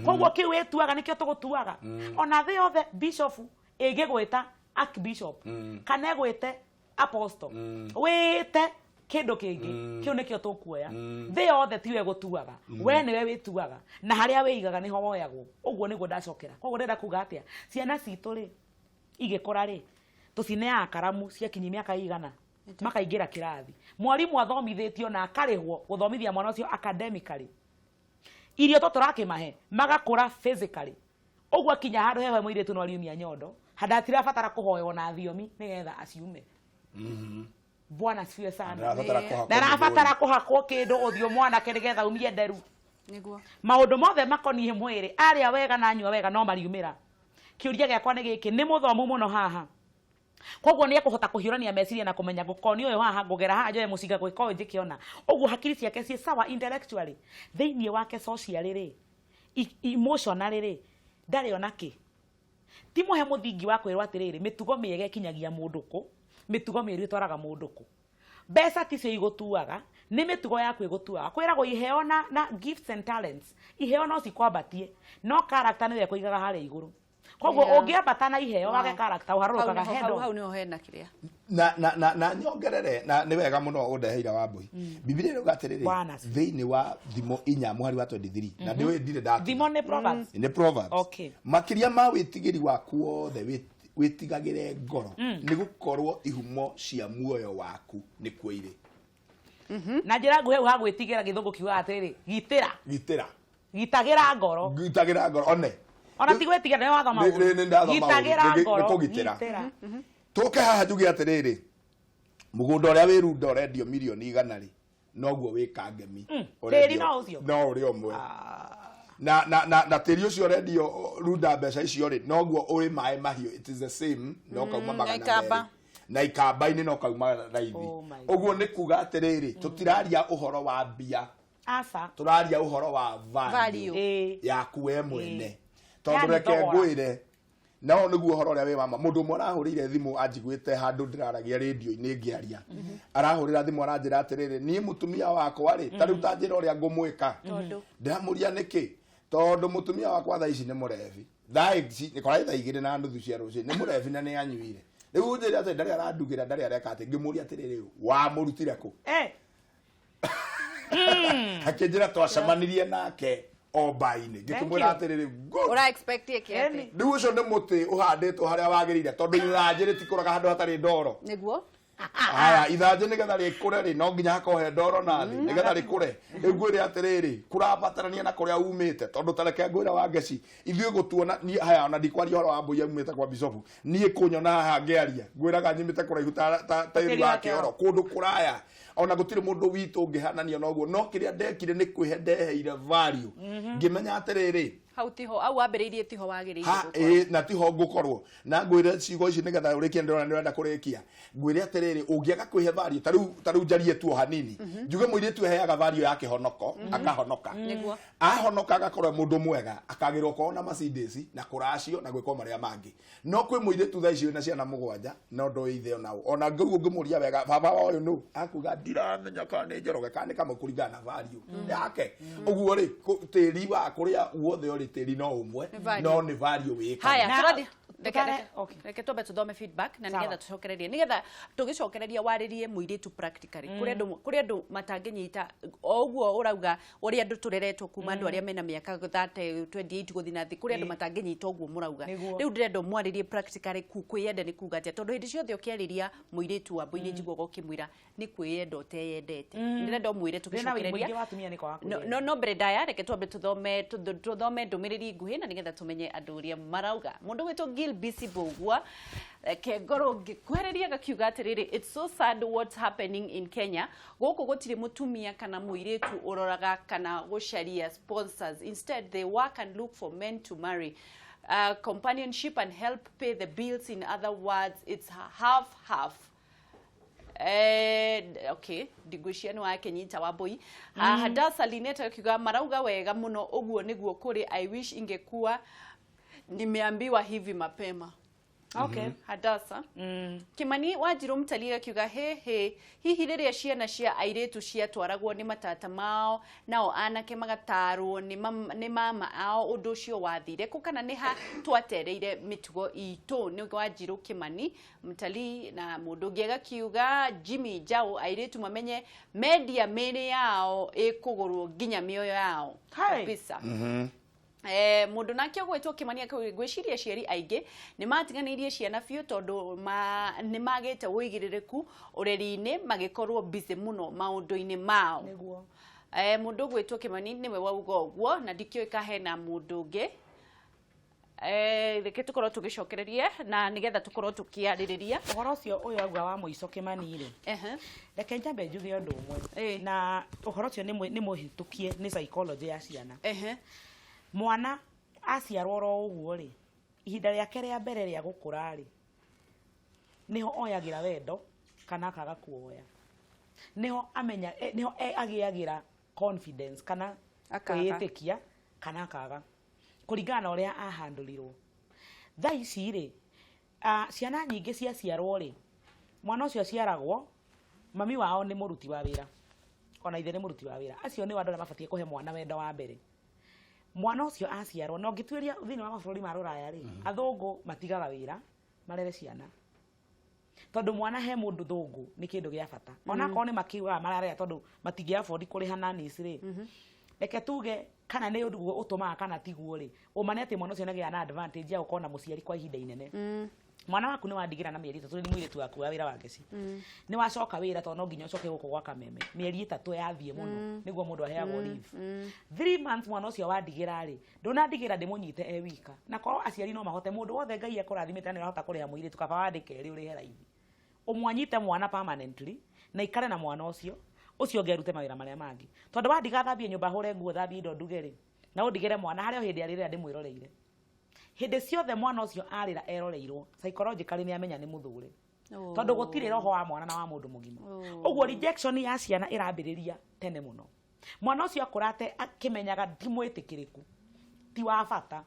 Koguo kĩu wĩtuaga nĩkĩo tũgũtuaga. Ona thĩ yothe bishop ĩngĩgwĩta archbishop kana ĩgwĩte apostle, wĩte kĩndũ kĩngĩ, kĩu nĩkĩo tũkuoya. Thĩ yothe tiwe gũtuaga, we nĩwe wĩtuaga, na harĩa wĩigaga nĩho woyagwo. Ũguo nĩguo ndacokera. Koguo ndĩrenda kuga atĩa? Ciana citũ rĩ, igĩkũra rĩ, tũcineaga karamu ciakinyi mĩaka igana, makaingĩra kĩrathi, mwarimũ athomithĩtio na akarĩhwo gũthomithia mwana ũcio academically. Irio to tũrakĩmahe, magakũra physically. Ũguo akinya handũ heho mũirĩtu no ariumia nyondo handũ atirabatara kũhoywo na thiomi nĩgetha aciume. Bwana asifiwe sana. Ndarabatara kũhakwo. Ndarabatara kũhakwo kĩndũ ũthiũ mwanake nĩgetha umie nderu. Nĩguo. Maũndũ mothe makoniĩ mwĩrĩ, arĩa wega na anyua wega no mariumĩra. Kĩũria gĩakwa nĩ gĩkĩ, nĩ mũthomu mũno haha, koguo nĩ ekũhota kũhiũrania meciria na kũmenya ngũkoni ũyũ haha, ngũgera haha njoe mũcinga, gwĩka ũyũ njĩke ona ũguo. Hakiri ciake ciĩ sawa intellectually. Thĩinĩ wake socially rĩ, emotionally rĩ, ndarĩ ona kĩ. Ti mũhe mũthingi wa kwĩrwo atĩrĩrĩ, mĩtugo mĩega ĩkinyagia mũndũ kũ, mĩtugo mĩũru ĩtwaraga mũndũ kũ. Mbeca ticio igũtuaga, nĩ mĩtugo yaku ĩgũtuaga. Kwĩragwo iheo na gifts and talents, iheo no cikwambatie, no character nĩyo ĩkũigaga harĩa igũrũ. Koguo ũngĩambata na iheo wage character, ũharũrũkaga Hau head on. Hau nĩho hena kĩrĩa. Na nyongerere, na nĩ wega mũno ũndeheire wa mbui. Bibilia ĩrauga atĩrĩrĩ, Bwana. thĩinĩ wa Thimo 4 mũhari wa 23, na ndĩũĩ ndirĩ ndatiga. Thimo nĩ Proverbs. Nĩ Proverbs. Okay. Makĩria ma wĩtigĩri waku wothe, wĩtigagĩre ngoro, nĩ gũkorwo ihumo cia muoyo waku nĩkuo irĩ. Na njĩra nguhĩ, hau ha gwĩtigĩra, gĩthũngũ kiugaga atĩrĩrĩ, gitĩra. Gitĩra. Gitagĩra ngoro. Gitagĩra ngoro one. Ona ti gwĩtigĩra, nĩ wathoma ũru. Nĩ ndathoma ũru. Gitagĩra ngoro. Nĩ kũgitĩra. Gitĩra. Tũke haha njuge atĩrĩrĩ, mũgũnda ũrĩa wĩ Runda ũrendio mirioni 100 rĩ, noguo wĩ Kangemi. Tĩri no ũcio? No ũrĩa ũmwe na tĩri ũcio ũrendio Runda mbeca icio rĩ, noguo ũrĩ maĩ mahiũ. It is the same, no kauma na magana Ikamba. merĩ na Ikamba-inĩ no kauma raithi. Oh my. Ũguo nĩ kuga atĩrĩrĩ, tũtiraria ũhoro wa mbia, Aca. tũraria ũhoro wa value Value. Yaku we mwene, tondũ Yani reke thogora. ngwĩre, no nĩguo ũhoro ũrĩa wĩ wama. Mũndũ ũmwe arahũrĩire thimũ anjiguĩte handũ ndĩraragia rĩndio-inĩ ngĩaria, arahũrĩra thimũ aranjĩra atĩrĩrĩ, niĩ mũtumia wakwa rĩ, ta rĩu ta njĩra ũrĩa ngũmwĩka. Tondũ? Ndĩramũria nĩkĩ. Tondũ mũtumia wakwa thaa ici nĩ mũrebi, thaa ici nĩ kora 2:30 cia rũcinĩ, nĩ mũrebi na nĩ anyuire. Rĩu njĩra atĩ ndarĩ arandugĩra, ndarĩ areka atĩ. Ngĩmũria atĩrĩrĩ, wamũrutire kũ? Akĩnjĩra twacemanirie nake o mbainĩ. Ngĩkĩmwĩra Thank you. atĩrĩrĩ, good. Ũra expect ĩke atĩ? Ĩni. Rĩu ũcio nĩ mũtĩ ũhandĩtwo harĩa wagĩrĩire, tondũ ithanjĩ rĩtikũraga handũ hatarĩ ndoro. Nĩguo. Haya, ithanjĩ nĩgetha rĩkũre rĩ, no nginya hakorwo he ndoro na thĩ nĩgetha rĩkũre. Rĩu ngwĩre atĩrĩrĩ, kũrabatarania na kũrĩa umĩte, tondũ tareke ngwĩre wa ngeci, ithuĩ gũtuona niĩ haya, ona ndikwaria ũhoro wa mbũi aumĩte kwa bicobu, niĩ kũnyona haha ngĩaria, ngwĩraga nyumĩte kũraihu ta tĩri wa wa kĩoro, kũndũ kũraya, ona gũtirĩ mũndũ witũ ũngĩhanania na ũguo. No kĩrĩa ndekire nĩ kwĩhe ndeheire value, ngĩmenya atĩrĩrĩ, Hau tiho au wambĩrĩirie, tiho wagĩrĩire ha gũkorwo. Ĩ, na tiho ngũkorwo na ngwĩre ciugo ici nĩgetha ũrĩkie, ndĩrona nĩ ũrenda kũrĩkia. Ngwĩre atĩrĩrĩ, ũngĩaga kwĩhe value, ta rĩu njarie tu o hanini, njuge mũirĩtu eheaga value ya kĩhonoko, akahonoka. Ahonoka agakorwo e mũndũ mwega, akagĩrwo okorwo na Mercedes na kũracio na gwĩkwo marĩa mangĩ. No kwĩ mũirĩtu thaa ici wĩna ciana 7, no ndoĩ ithe onao. Ona ngĩu ũngĩmũria wega, baba wa ũyũ nũ, akuga ndiramenya kana nĩ Njoroge kana nĩ Kamau, kũringana na value yake. Ũguo rĩ, tĩri wa kũrĩa guothe ũrĩ, tĩri no ũmwe, Nĩ value. no nĩ value wĩkaga. Haya. Na Tũrathiĩ. Reke Okay. reke twambe tũthome feedback na Sawa. nĩgetha tũcokererie, nĩgetha tũgĩcokereria warĩrie mũirĩtu practically. Kũrĩ andũ matangĩnyita o ũguo ũrauga, ũrĩa andũ tũreretwo kuma andũ arĩa mena mĩaka 30, 28 gũthiĩ na thĩ. Kũrĩ andũ matangĩnyita ũguo mũrauga. Rĩu ndĩrenda ũmwarĩrie practically kwĩyenda nĩ kuga atĩa, tondũ hĩndĩ ciothe ũkĩarĩria mũirĩtu wa mbũi-inĩ njiguaga ũkĩmwĩra nĩ kwĩyenda ũteyendete. Ndĩrenda ũmwĩre Thĩna wĩ tũgĩcokereria. Mũingĩ wa atumia nĩ kwaga No, kwĩyenda. no mbere ndaya, reke twambe tũthome ndũmĩrĩri nguhĩ na nĩgetha tũmenye andũ ũrĩa marauga. Mũndũ gwĩtwo Gil Bisi Bogua, reke ngorwo ngĩkwereria, gakiuga atĩrĩrĩ, "It's so sad what's happening in Kenya. Gũkũ gũtirĩ mũtumia kana mũirĩtu ũroraga kana gũcaria sponsors. Instead they work and look for men to marry, companionship and help pay the bills. In other words, it's half half." Okay, ndigwĩcia nĩ wakenyita wa mbũi. Hadasa Lineta akiuga, "Marauga wega mũno, ũguo nĩguo kũrĩ. I wish ingekuwa nimeambiwa hivi mapema." Hadasa. Kimani Wanjiru Mtalii akiuga, "He he, hihi rĩrĩa ciana cia airĩtu ciatwaragwo nĩ matata mao nao anake magatarwo nĩ mama ao, ũndũ ũcio wathire kũ kana nĩ ha twatereire mĩtugo itũ?" Nĩ Wanjiru Kimani Mtalii. Na mũndũ ũngĩ agakiuga, Jimmy Njau, "Airĩtu mamenye mendia mĩĩrĩ yao ĩkũgũrwo nginya mĩoyo yao." Hai. Kabisa. Mũndũ nake ũgwĩtwo Kimani akauga, "Ngwĩciria aciari aingĩ nĩ matiganĩirie ciana biũ tondũ nĩ magĩte ũigĩrĩrĩku ũreri-inĩ, magĩkorwo busy mũno maũndũ-inĩ mao." Mũndũ ũgwĩtwo Kimani nĩwe wauga ũguo, na ndikĩũĩ ka hena mũndũ ũngĩ. Reke tũkorwo tũgĩcokereria na nĩgetha tũkorwo tũkĩarĩrĩria. Ũhoro ũcio ũyũ auga wa mũico Kĩmani rĩ, reke njambe njuge ũndũ ũmwe. Na ũhoro ũcio nĩ mũhĩtũkie nĩ psychology ya ciana. Mwana aciarwo oro ũguo rĩ, ihinda rĩake rĩa mbere rĩa gũkũra rĩ, nĩho oyagĩra wendo kana akaga kuoya, nĩho amenya, nĩho agĩagĩra confidence kana Akaga. Kwĩĩtĩkia kana akaga, kũringana na ũrĩa ahandũrirwo. Thaa ici rĩ, ciana nyingĩ ciaciarwo rĩ, mwana ũcio aciaragwo mami wao nĩ mũruti wa wĩra, ona ithe nĩ mũruti wa wĩra. Acio nĩo andũ arĩa mabatiĩ kũhe mwana wendo wa mbere mwana ũcio aciarwo. Na ũngĩtuĩria thĩinĩ wa mabũrũri ma rũraya rĩ, athũngũ matigaga wĩra marere ciana, tondũ mwana he mũndũ thũngũ nĩ kĩndũ gĩa bata. Onakorwo nĩ makiugaga mararera tondũ matingĩ afford kũrĩha nannies rĩ, reke tuge kana nĩ ũguo ũtũmaga kana tiguo rĩ, ũma nĩ atĩ mwana ũcio nĩagĩaga na advantage ya gũkorwo na mũciari kwa ihinda inene. Mwana waku nĩ wandigĩra na mĩeri 3, nĩ mũirĩtu waku wa wĩra wa ngeci, nĩ wacoka wĩra, tondũ no nginya ũcoke gũkũ gwa kameme. Mĩeri 3 yathiĩ mũno nĩguo mũndũ aheagwo leave, 3 months. Mwana ũcio wandigĩra rĩ, ndũnandigĩra ndĩmũnyite e wika. Na korwo aciari no mahote, mũndũ wothe Ngai ekũrathimĩte na nĩ ũrahota kũrĩha mũirĩtu, kaba wandĩke erĩ ũrĩhe raithi, ũmwe anyite mwana permanently na ikare na mwana ũcio, ũcio ũngĩ arute mawĩra marĩa mangĩ. Tondũ wandiga thambie nyũmba, hũre nguo, thambie indo, nduge rĩ, na ũndigĩre mwana harĩa o hĩndĩ arĩrĩra ndĩmwĩroreire hĩndĩ ciothe. Mwana ũcio arĩra eroreirwo, psychologically nĩ amenya nĩ mũthũre, tondũ gũtirĩ roho wa mwana na wa mũndũ mũgima. Ũguo rejection ya ciana ĩrambĩrĩria tene mũno. Mwana ũcio akũrate akĩmenyaga ti mwĩtĩkĩrĩku, ti wa bata,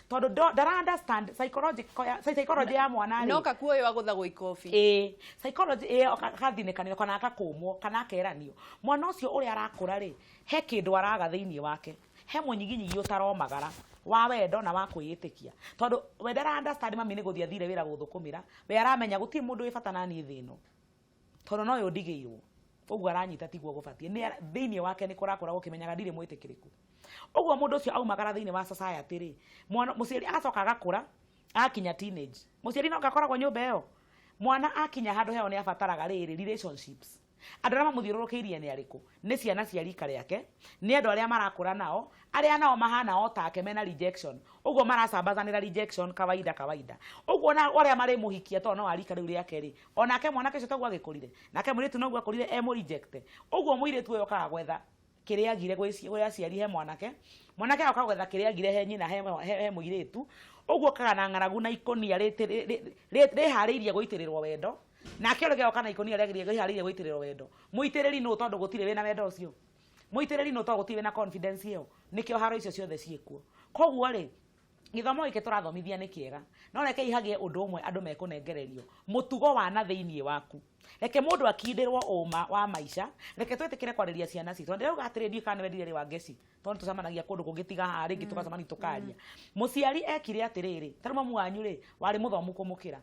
tondũ ndara understand psychology ya mwana rĩ. No kakuoyo agũthagwo ikobi. Ĩĩ, psychology ĩyo akathinĩkanio kana akakũmwo kana akeranio. Mwana ũcio ũrĩa arakũra rĩ, he kĩndũ araga thĩinĩ wake, he mũnyiginyigi ũtaromagara wa wendo na wa kwĩĩtĩkia, tondũ we ndara understand mami nĩ gũthiĩ athire wĩra gũthũkũmĩra. We aramenya gũtirĩ mũndũ wĩ bata na niĩ thĩ ĩno, tondũ no ũndigĩirwo. Ũguo aranyita tiguo gũbatiĩ. Thĩinĩ wake nĩ kũrakũra gũkĩmenyaga ndirĩ mwĩtĩkĩrĩku. Ũguo mũndũ ũcio aumagara thĩinĩ wa society rĩ, mwana mũciari agacoka agakũra, akinya teenage, mũciari no gakoragwo nyũmba ĩyo. Mwana akinya handũ heo nĩ abataraga rĩrĩ relationships. Andũ arĩa mamũthiũrũrũkĩirie nĩ arĩkũ? Nĩ ciana cia rika rĩake, nĩ andũ arĩa marakũra nao, arĩa nao mahana o take mena rejection. Ũguo maracambazanĩra rejection kawaida kawaida. Ũguo na arĩa marĩmũhikia, tondũ no a rika rĩu rĩake rĩ, onake mwanake ũcio toguo agĩkũrire, nake mũirĩtu noguo akũrire e mũreject. Ũguo mũirĩtu ũyũ okaga gwetha kĩrĩa agire gwĩ aciari he mwanake, mwanake agoka gwetha kĩrĩa agire he nyina he mũirĩtu. Ũguo okaga na ng'aragu na ikũnia rĩharĩirie gũitĩrĩrwo wendo, nake ũrĩa ũngĩ agoka na ikũnia rĩharĩirie gũitĩrĩrwo wendo. Mũitĩrĩri nũ? Tondũ gũtirĩ wĩna wendo ũcio. Mũitĩrĩri nũ? Tondũ gũtirĩ wĩna confidence ĩyo. Nĩkĩo haro icio ciothe ciĩkuo. Koguo rĩ, gĩthomo gĩkĩ tũrathomithia nĩ kĩega, no reke ihagĩe ũndũ ũmwe andũ mekũnengererio mũtugo wa na thĩiniĩ waku. Reke mũndũ akindĩrwo ũma wa maica. Reke twĩtĩkĩre kwarĩria ciana citũ. Na ndĩrauga atĩrĩ, ndiũĩ kana nĩ wendire rĩ wa ngeci. Tondũ tũcemanagia kũndũ kũngĩ tiga haha rĩngĩ, tũgacemania tũkaria. Mũciari ekire atĩrĩrĩ, tarĩu mamu wanyu rĩ, warĩ mũthomu kũmũkĩra,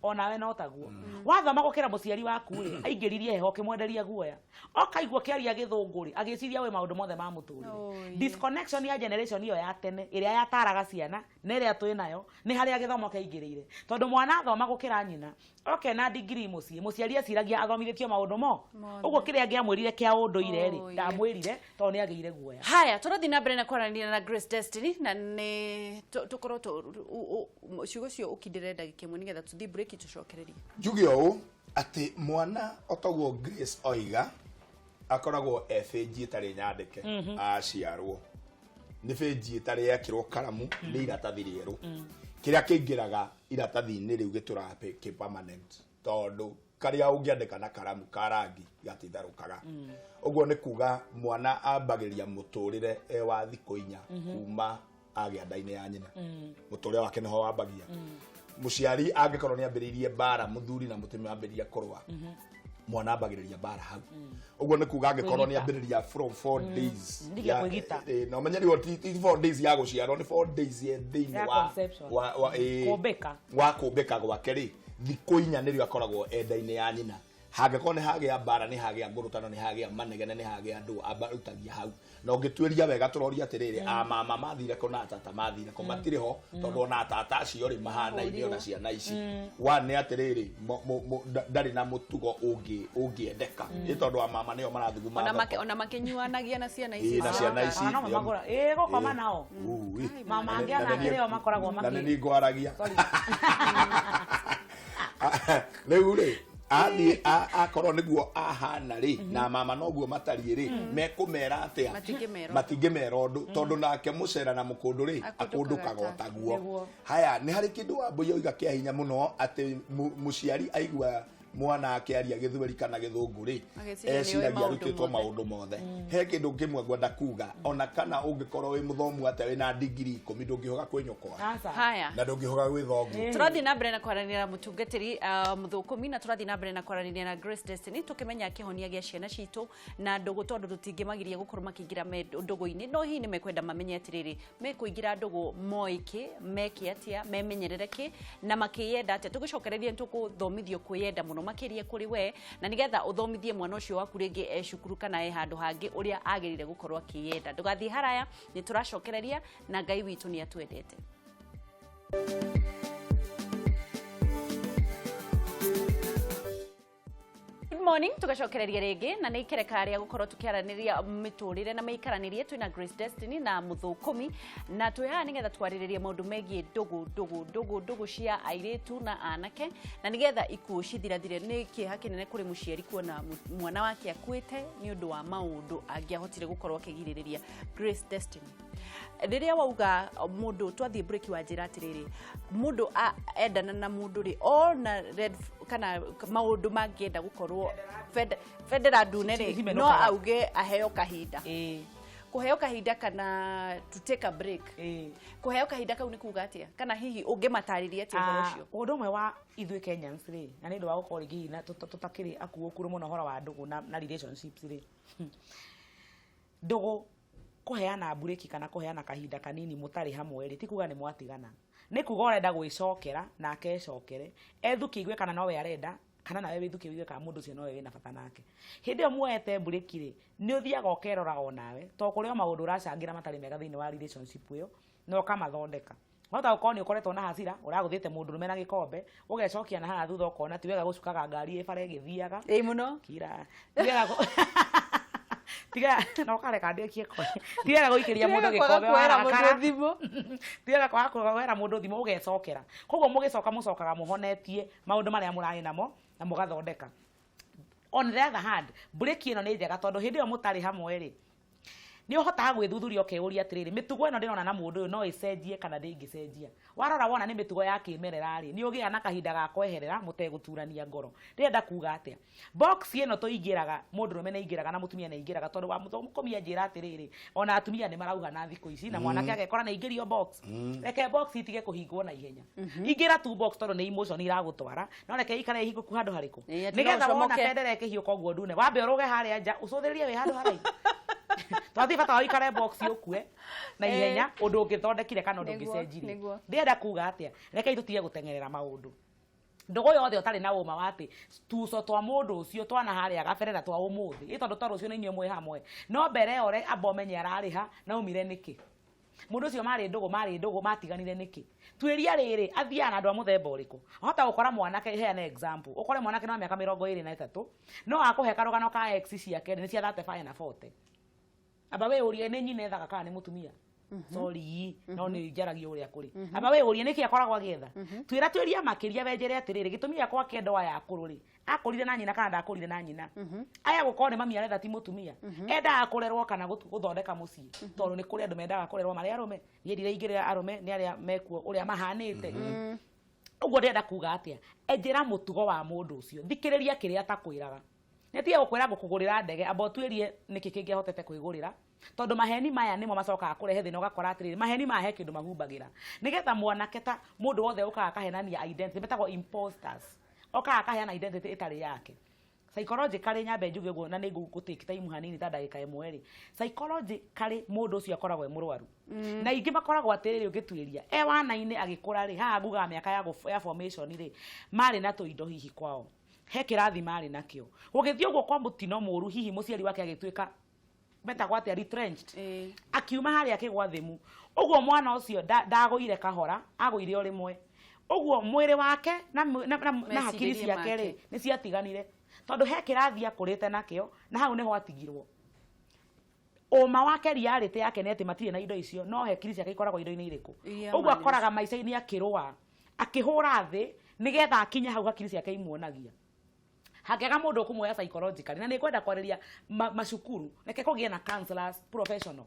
onawe no taguo wathoma gũkĩra mũciari waku rĩ, aingĩririe heho ũkĩmwenderia guoya, okaigua kĩaria gĩthũngũ rĩ, agĩciria wĩ maũndũ mothe ma mũtũrĩre. Oh, yeah. Disconnection ya generation ĩyo ya tene ĩrĩa yataraga ciana na ĩrĩa twĩ nayo nĩ harĩa gĩthomo kĩaingĩrĩire, tondũ mwana athoma gũkĩra nyina, oke na degree mũciĩ, mũciari eciragia athomithĩtio maũndũ mo Mothe. Ũguo kĩrĩa angĩamwĩrire kĩa ũndũire rĩ, Oh, yeah. ndamwĩrire tondũ nĩ agĩire guoya. Haya, tũrathiĩ na mbere na kwaranĩria na Grace Destiny na nĩ tũkorwo ciugo cio ũkindĩre ndagĩka ĩmwe nĩgetha tũthiĩ break tũcokererie. Njuge ũũ atĩ mwana otoguo Grace oiga akoragwo e bĩnji ĩtarĩ nyandĩke aciarwo, nĩ bĩnji ĩtarĩ yekĩrwo karamu nĩ iratathi rĩerũ. Kĩrĩa kĩingĩraga iratathi-inĩ rĩu gĩtũraga kĩ permanent, tondũ karĩa ũngĩandĩka na karamu ka rangi gatitharũkaga. Ũguo nĩ kuga mwana ambagĩrĩria mũtũrĩre e wa thikũ 4 kuma agĩa nda-inĩ ya nyina. Mũtũrĩre wake nĩho wambagia. Mũciari angĩkorwo nĩ ambĩrĩirie mbara, mũthuri na mũtumia ambĩrĩria kũrũa, mwana ambagĩrĩria mbara hau. Ũguo nĩ kuga angĩkorwo nĩ Kwĩgita. ambĩrĩria from 4 days Ndigia kwĩgita. Na ũmenye rĩu ti 4 days ya gũciarwo, nĩ 4 days ye thĩinĩ Ya wa conception. wa Kũmbĩka. Wa kũmbĩka gwake rĩ, thikũ 4 nĩrĩo akoragwo enda-inĩ ya nyina. Hangĩkorwo nĩ hagĩa mbara, nĩ hagĩa ngũrũtano, nĩ hagĩa manegene, nĩ hagĩa ndũ, abarutagia hau. Na ũngĩtuĩria wega, tũroria atĩrĩrĩ, a mama mathire kũ na atata mathire kũ? Matirĩ ho, tondũ ona atata acio rĩ, mahanaine ona ciana ici. One nĩ atĩrĩrĩ, ndarĩ na mũtugo ũngĩendeka, ĩ tondũ a mama nĩo marathuguma Ona thoko. Ona makĩnyuanagia na ciana ici. Ĩ, na ciana ici. Ona no mamagũra. Ĩ, gũkoma nao. Ui. Mama Na angĩ na ona akĩrĩ o makoragwo na nĩ niĩ ngwaragia rĩu rĩ, athiĩ akorwo nĩguo ahana rĩ, na mama noguo matariĩ rĩ, mekũmera atĩa? Matingĩmera ũndũ. Matingĩmera ũndũ, tondũ nake mũcera na mũkũndũ rĩ, Akũndũkaga akũndũkaga ta. o taguo. Nĩguo. Haya, nĩ harĩ kĩndũ Wambũi oiga kĩa hinya mũno, atĩ mũciari aigua mwana akĩaria gĩthweri kana gĩthũngũ rĩ, Ageciria nĩoĩ eciragia maũndũ arutĩtwo mothe. Maũndũ mothe. He kĩndũ kĩmwe ngwenda kuga, ona kana ũngĩkorwo wĩ mũthomu atĩa, wĩna ndigiri 10, ndũngĩhoga kwĩ nyũkwa Aca. Haya, na ndũngĩhoga gwĩ thoguo. Tũrathiĩ na mbere na kwaranĩria na mũtungatĩri Mũthũkũmi, na tũrathiĩ na mbere na kwaranĩria na Grace Destiny tũkĩmenya kĩhonia gĩa ciana citũ na ndũgũ, tondũ tũtingĩmagiria gũkorwo makĩingĩra ndũgũ-inĩ, no hihi nĩ mekwenda mamenye atĩrĩrĩ, mekũingĩra ndũgũ moĩ kĩ, meke atĩa, memenyerere kĩ na makĩyenda atĩa. Tũgĩcokereria nĩ tũkũthomithio kwĩyenda mũno makĩria kũrĩ we, na nĩgetha ũthomithie mwana ũcio waku rĩngĩ e cukuru kana e handũ hangĩ ũrĩa agĩrĩire gũkorwo akĩyenda. Ndũgathiĩ haraya, nĩ tũracokereria na Ngai witũ nĩ atwendete. Good morning, tugacokereria rĩngĩ na nĩ ikereka rĩa gũkorwo tũkĩaranĩria mĩtũrĩre na mĩikaranĩrie. Twĩna Grace Destiny na Mũthũkũmi, na twĩ haha nĩgetha twarĩrĩrie maũndũ megiĩ ndũgũ, ndũgũ, ndũgũ, ndũgũ cia airĩtu na anake, na nĩgetha ikuũ cithirathire. Nĩ kĩeha kĩnene kũrĩ mũciari kuona mwana wake akuĩte nĩ ũndũ wa maũndũ angĩahotire gũkorwo akĩgirĩrĩria. Grace Destiny, rĩrĩa wauga mũndũ, twathiĩ break, wanjĩra atĩrĩrĩ, mũndũ endana na mũndũ rĩ, ona red kana maũndũ mangĩenda gũkorwo bendera ndune rĩ, no Cimenũkaga. Auge aheo kahinda, kũheo kahinda kana to take a break. Kũheo kahinda kau nĩ kuga atĩa, kana hihi ũngĩmatarĩria atĩa ũhoro ũcio? Ũndũ ũmwe wa ithuĩ Kenyans rĩ, na nĩ ũndũ wa gũkorwo rĩngĩ hihi na tũtakĩrĩ akuũkuru mũno ũhoro wa ndũgũ na relationships rĩ, ndũgũ kũheana mburĩki kana kũheana kahinda kanini mũtarĩ hamwe rĩ, ti kuga nĩ mwatigana. Nĩ kuga ũrenda gwĩcokera nake ecokere, ethukie igue kana nowe arenda, kana nawe wĩthukie wigue kana mũndũ ũcio nowe wĩna bata nake. Hĩndĩ ĩyo muoete mburĩki rĩ, nĩ ũthiaga ũkerora onawe, tondũ kũrĩ o maũndũ ũracangĩra matarĩ mega thĩinĩ wa relationship ĩyo na ũkamathondeka. Wahota gũkorwo nĩ ũkoretwo na hasira, ũragũthĩte mũndũrũme na gĩkombe, ũgecokia na haha thutha ũkona ti wega gũcukaga ngari ĩ bara ĩgĩthiaga. Ĩ mũno. Kira tiga tiga na ũkareka ndĩkie kwa tiga gũikĩria mũndũ Tiga kwaga gĩkombe kuoera mũndũ warakara. Thimũ. Tiga kwaga kuoera mũndũ thimũ, ũgecokera. Koguo mũgĩcoka mũcokaga mũhonetie maũndũ marĩa mũrarĩ namo na mũgathondeka. On the other hand, breki ĩno nĩ njega, tondũ hĩndĩ ĩyo mũtarĩ hamwe rĩ, nĩ ũhotaga gwĩthuthuria ũkeyũria atĩrĩrĩ, mĩtugo ĩno ndĩrona na mũndũ ũyũ no ĩcenjie kana ndĩngĩcenjia. Warora wona nĩ mĩtugo ya kĩmerera rĩ, nĩ ũgĩaga na kahinda ga kweherera mũtegũturania ngoro. Ndĩrenda kuga atĩa? Box ĩno tũingĩraga, mũndũrũme nĩ aingĩraga na mũtumia nĩ aingĩraga, tondũ wa mũkũmia njĩra atĩrĩrĩ, ona atumia nĩ marauga na thikũ ici na mwanake agekora nĩ aingĩrio box. Reke box itige kũhingwo na ihenya. Ingĩra tu box tondũ nĩ emotion iragũtwara, no reke ikare ihingũku handũ harĩkũ? Ĩ, atĩ no Nĩgetha wona ũcomoke. bendera ĩkĩhiũka ũguo ndune, wambe ũrũge harĩa nja, ũcũthĩrĩrie wĩ handũ haraihu. Twathi bata wikare box ukue na ihenya undu ungithondekire kana undu ungicenjirie. Ndĩrenda kuga atia, rekei tutige gũteng'erera maũndũ. Ndũgũ yothe ũtarĩ na ũma wa atĩ tuco twa mũndũ ũcio twana harĩa gabere na twa ũmũthĩ ĩ tondũ twa rũciũ nĩ inyuĩ mwĩ hamwe, no mbere ĩyo re amba ũmenye ararĩha na umire nĩkĩ. Mũndũ ũcio marĩ ndũgũ matiganire nĩkĩ. Tuĩria rĩrĩ athiaga na andũ a mũthemba ũrĩkũ. Ahota gũkora mwanake, heana example, ũkore mwanake no mĩaka 23 no akũhe karũgano ka ex ciake nĩ cia 35 na 40. Amba wĩyũrie nĩ nyina ethaga kana nĩ mũtumia. Sorry, no nĩ njaragia ũrĩa kũrĩ. Amba wĩyũrie nĩkĩ akoragwo agĩetha. Twĩra twĩria makĩria wenjere atĩrĩrĩ, gĩtũmi gĩa gwake ndoa ya kũrũ rĩ, akũrire na nyina kana ndakũrire na nyina. Aya gũkorwo nĩ mami aretha ti mũtumia. Endaga kũrerwo kana gũthondeka mũciĩ, tondũ nĩ kũrĩ andũ mendaga kũrerwo marĩ arũme. Niĩ ndiraingĩrĩra arũme, nĩ arĩa mekuo ũrĩa mahanĩte. Ũguo ndĩrenda kuga atĩa, enjera mũtugo wa mũndũ ũcio, thikĩrĩria kĩrĩa atakwĩraga. Nĩ tige gũkwĩra ngũkũgũrĩra ndege, amba ũtuĩrie nĩkĩ kĩngĩahotete kwĩgũrĩra. Tondũ maheni maya nĩmo macokaga kũrehe thĩna, ũgakora atĩrĩrĩ, maheni maya he kĩndũ mahumbagĩra. Nĩgetha mwanake ta mũndũ wothe ũkaga akahenania identity, metagwo imposters, okaga akaheana identity ĩtarĩ yake. Psychologically nyambe njuge ũguo na nĩ ngũ take time hanini ta ndagĩka ĩmwe rĩ, psychologically mũndũ ũcio akoragwo e mũrwaru. Na ingĩ makoragwo atĩrĩrĩ, ũngĩtuĩria e wana-inĩ agĩkũra rĩ, haha ngugaga mĩaka ya formation rĩ, marĩ na tũindo hihi kwao, he kĩrathi marĩ nakĩo. Gũgĩthiĩ ũguo kwa mũtino mũru, hihi mũciari wake agĩtuĩka metagwo atĩa, retrenched, akiuma harĩa akĩgwa thĩmu. Ũguo mwana ũcio ndagũire kahora, agũire o rĩmwe. Ũguo mwĩrĩ wake na hakiri ciake rĩ nĩ ciatiganire, tondũ he kĩrathi akũrĩte nakĩo na hau nĩho atigirwo. Ũma wake reality yake nĩ atĩ matirĩ na indo icio, no hakiri ciake ikoragwo indo-inĩ irĩkũ. Ũguo akoraga maica-inĩ akĩrũa, akĩhũra thĩ nĩgetha akinye hau hakiri ciake imuonagia. Hangĩaga mũndũ ũkũmuoya psychologically, na nĩ ngwenda kwarĩria macukuru, reke kũgĩe na counselors professional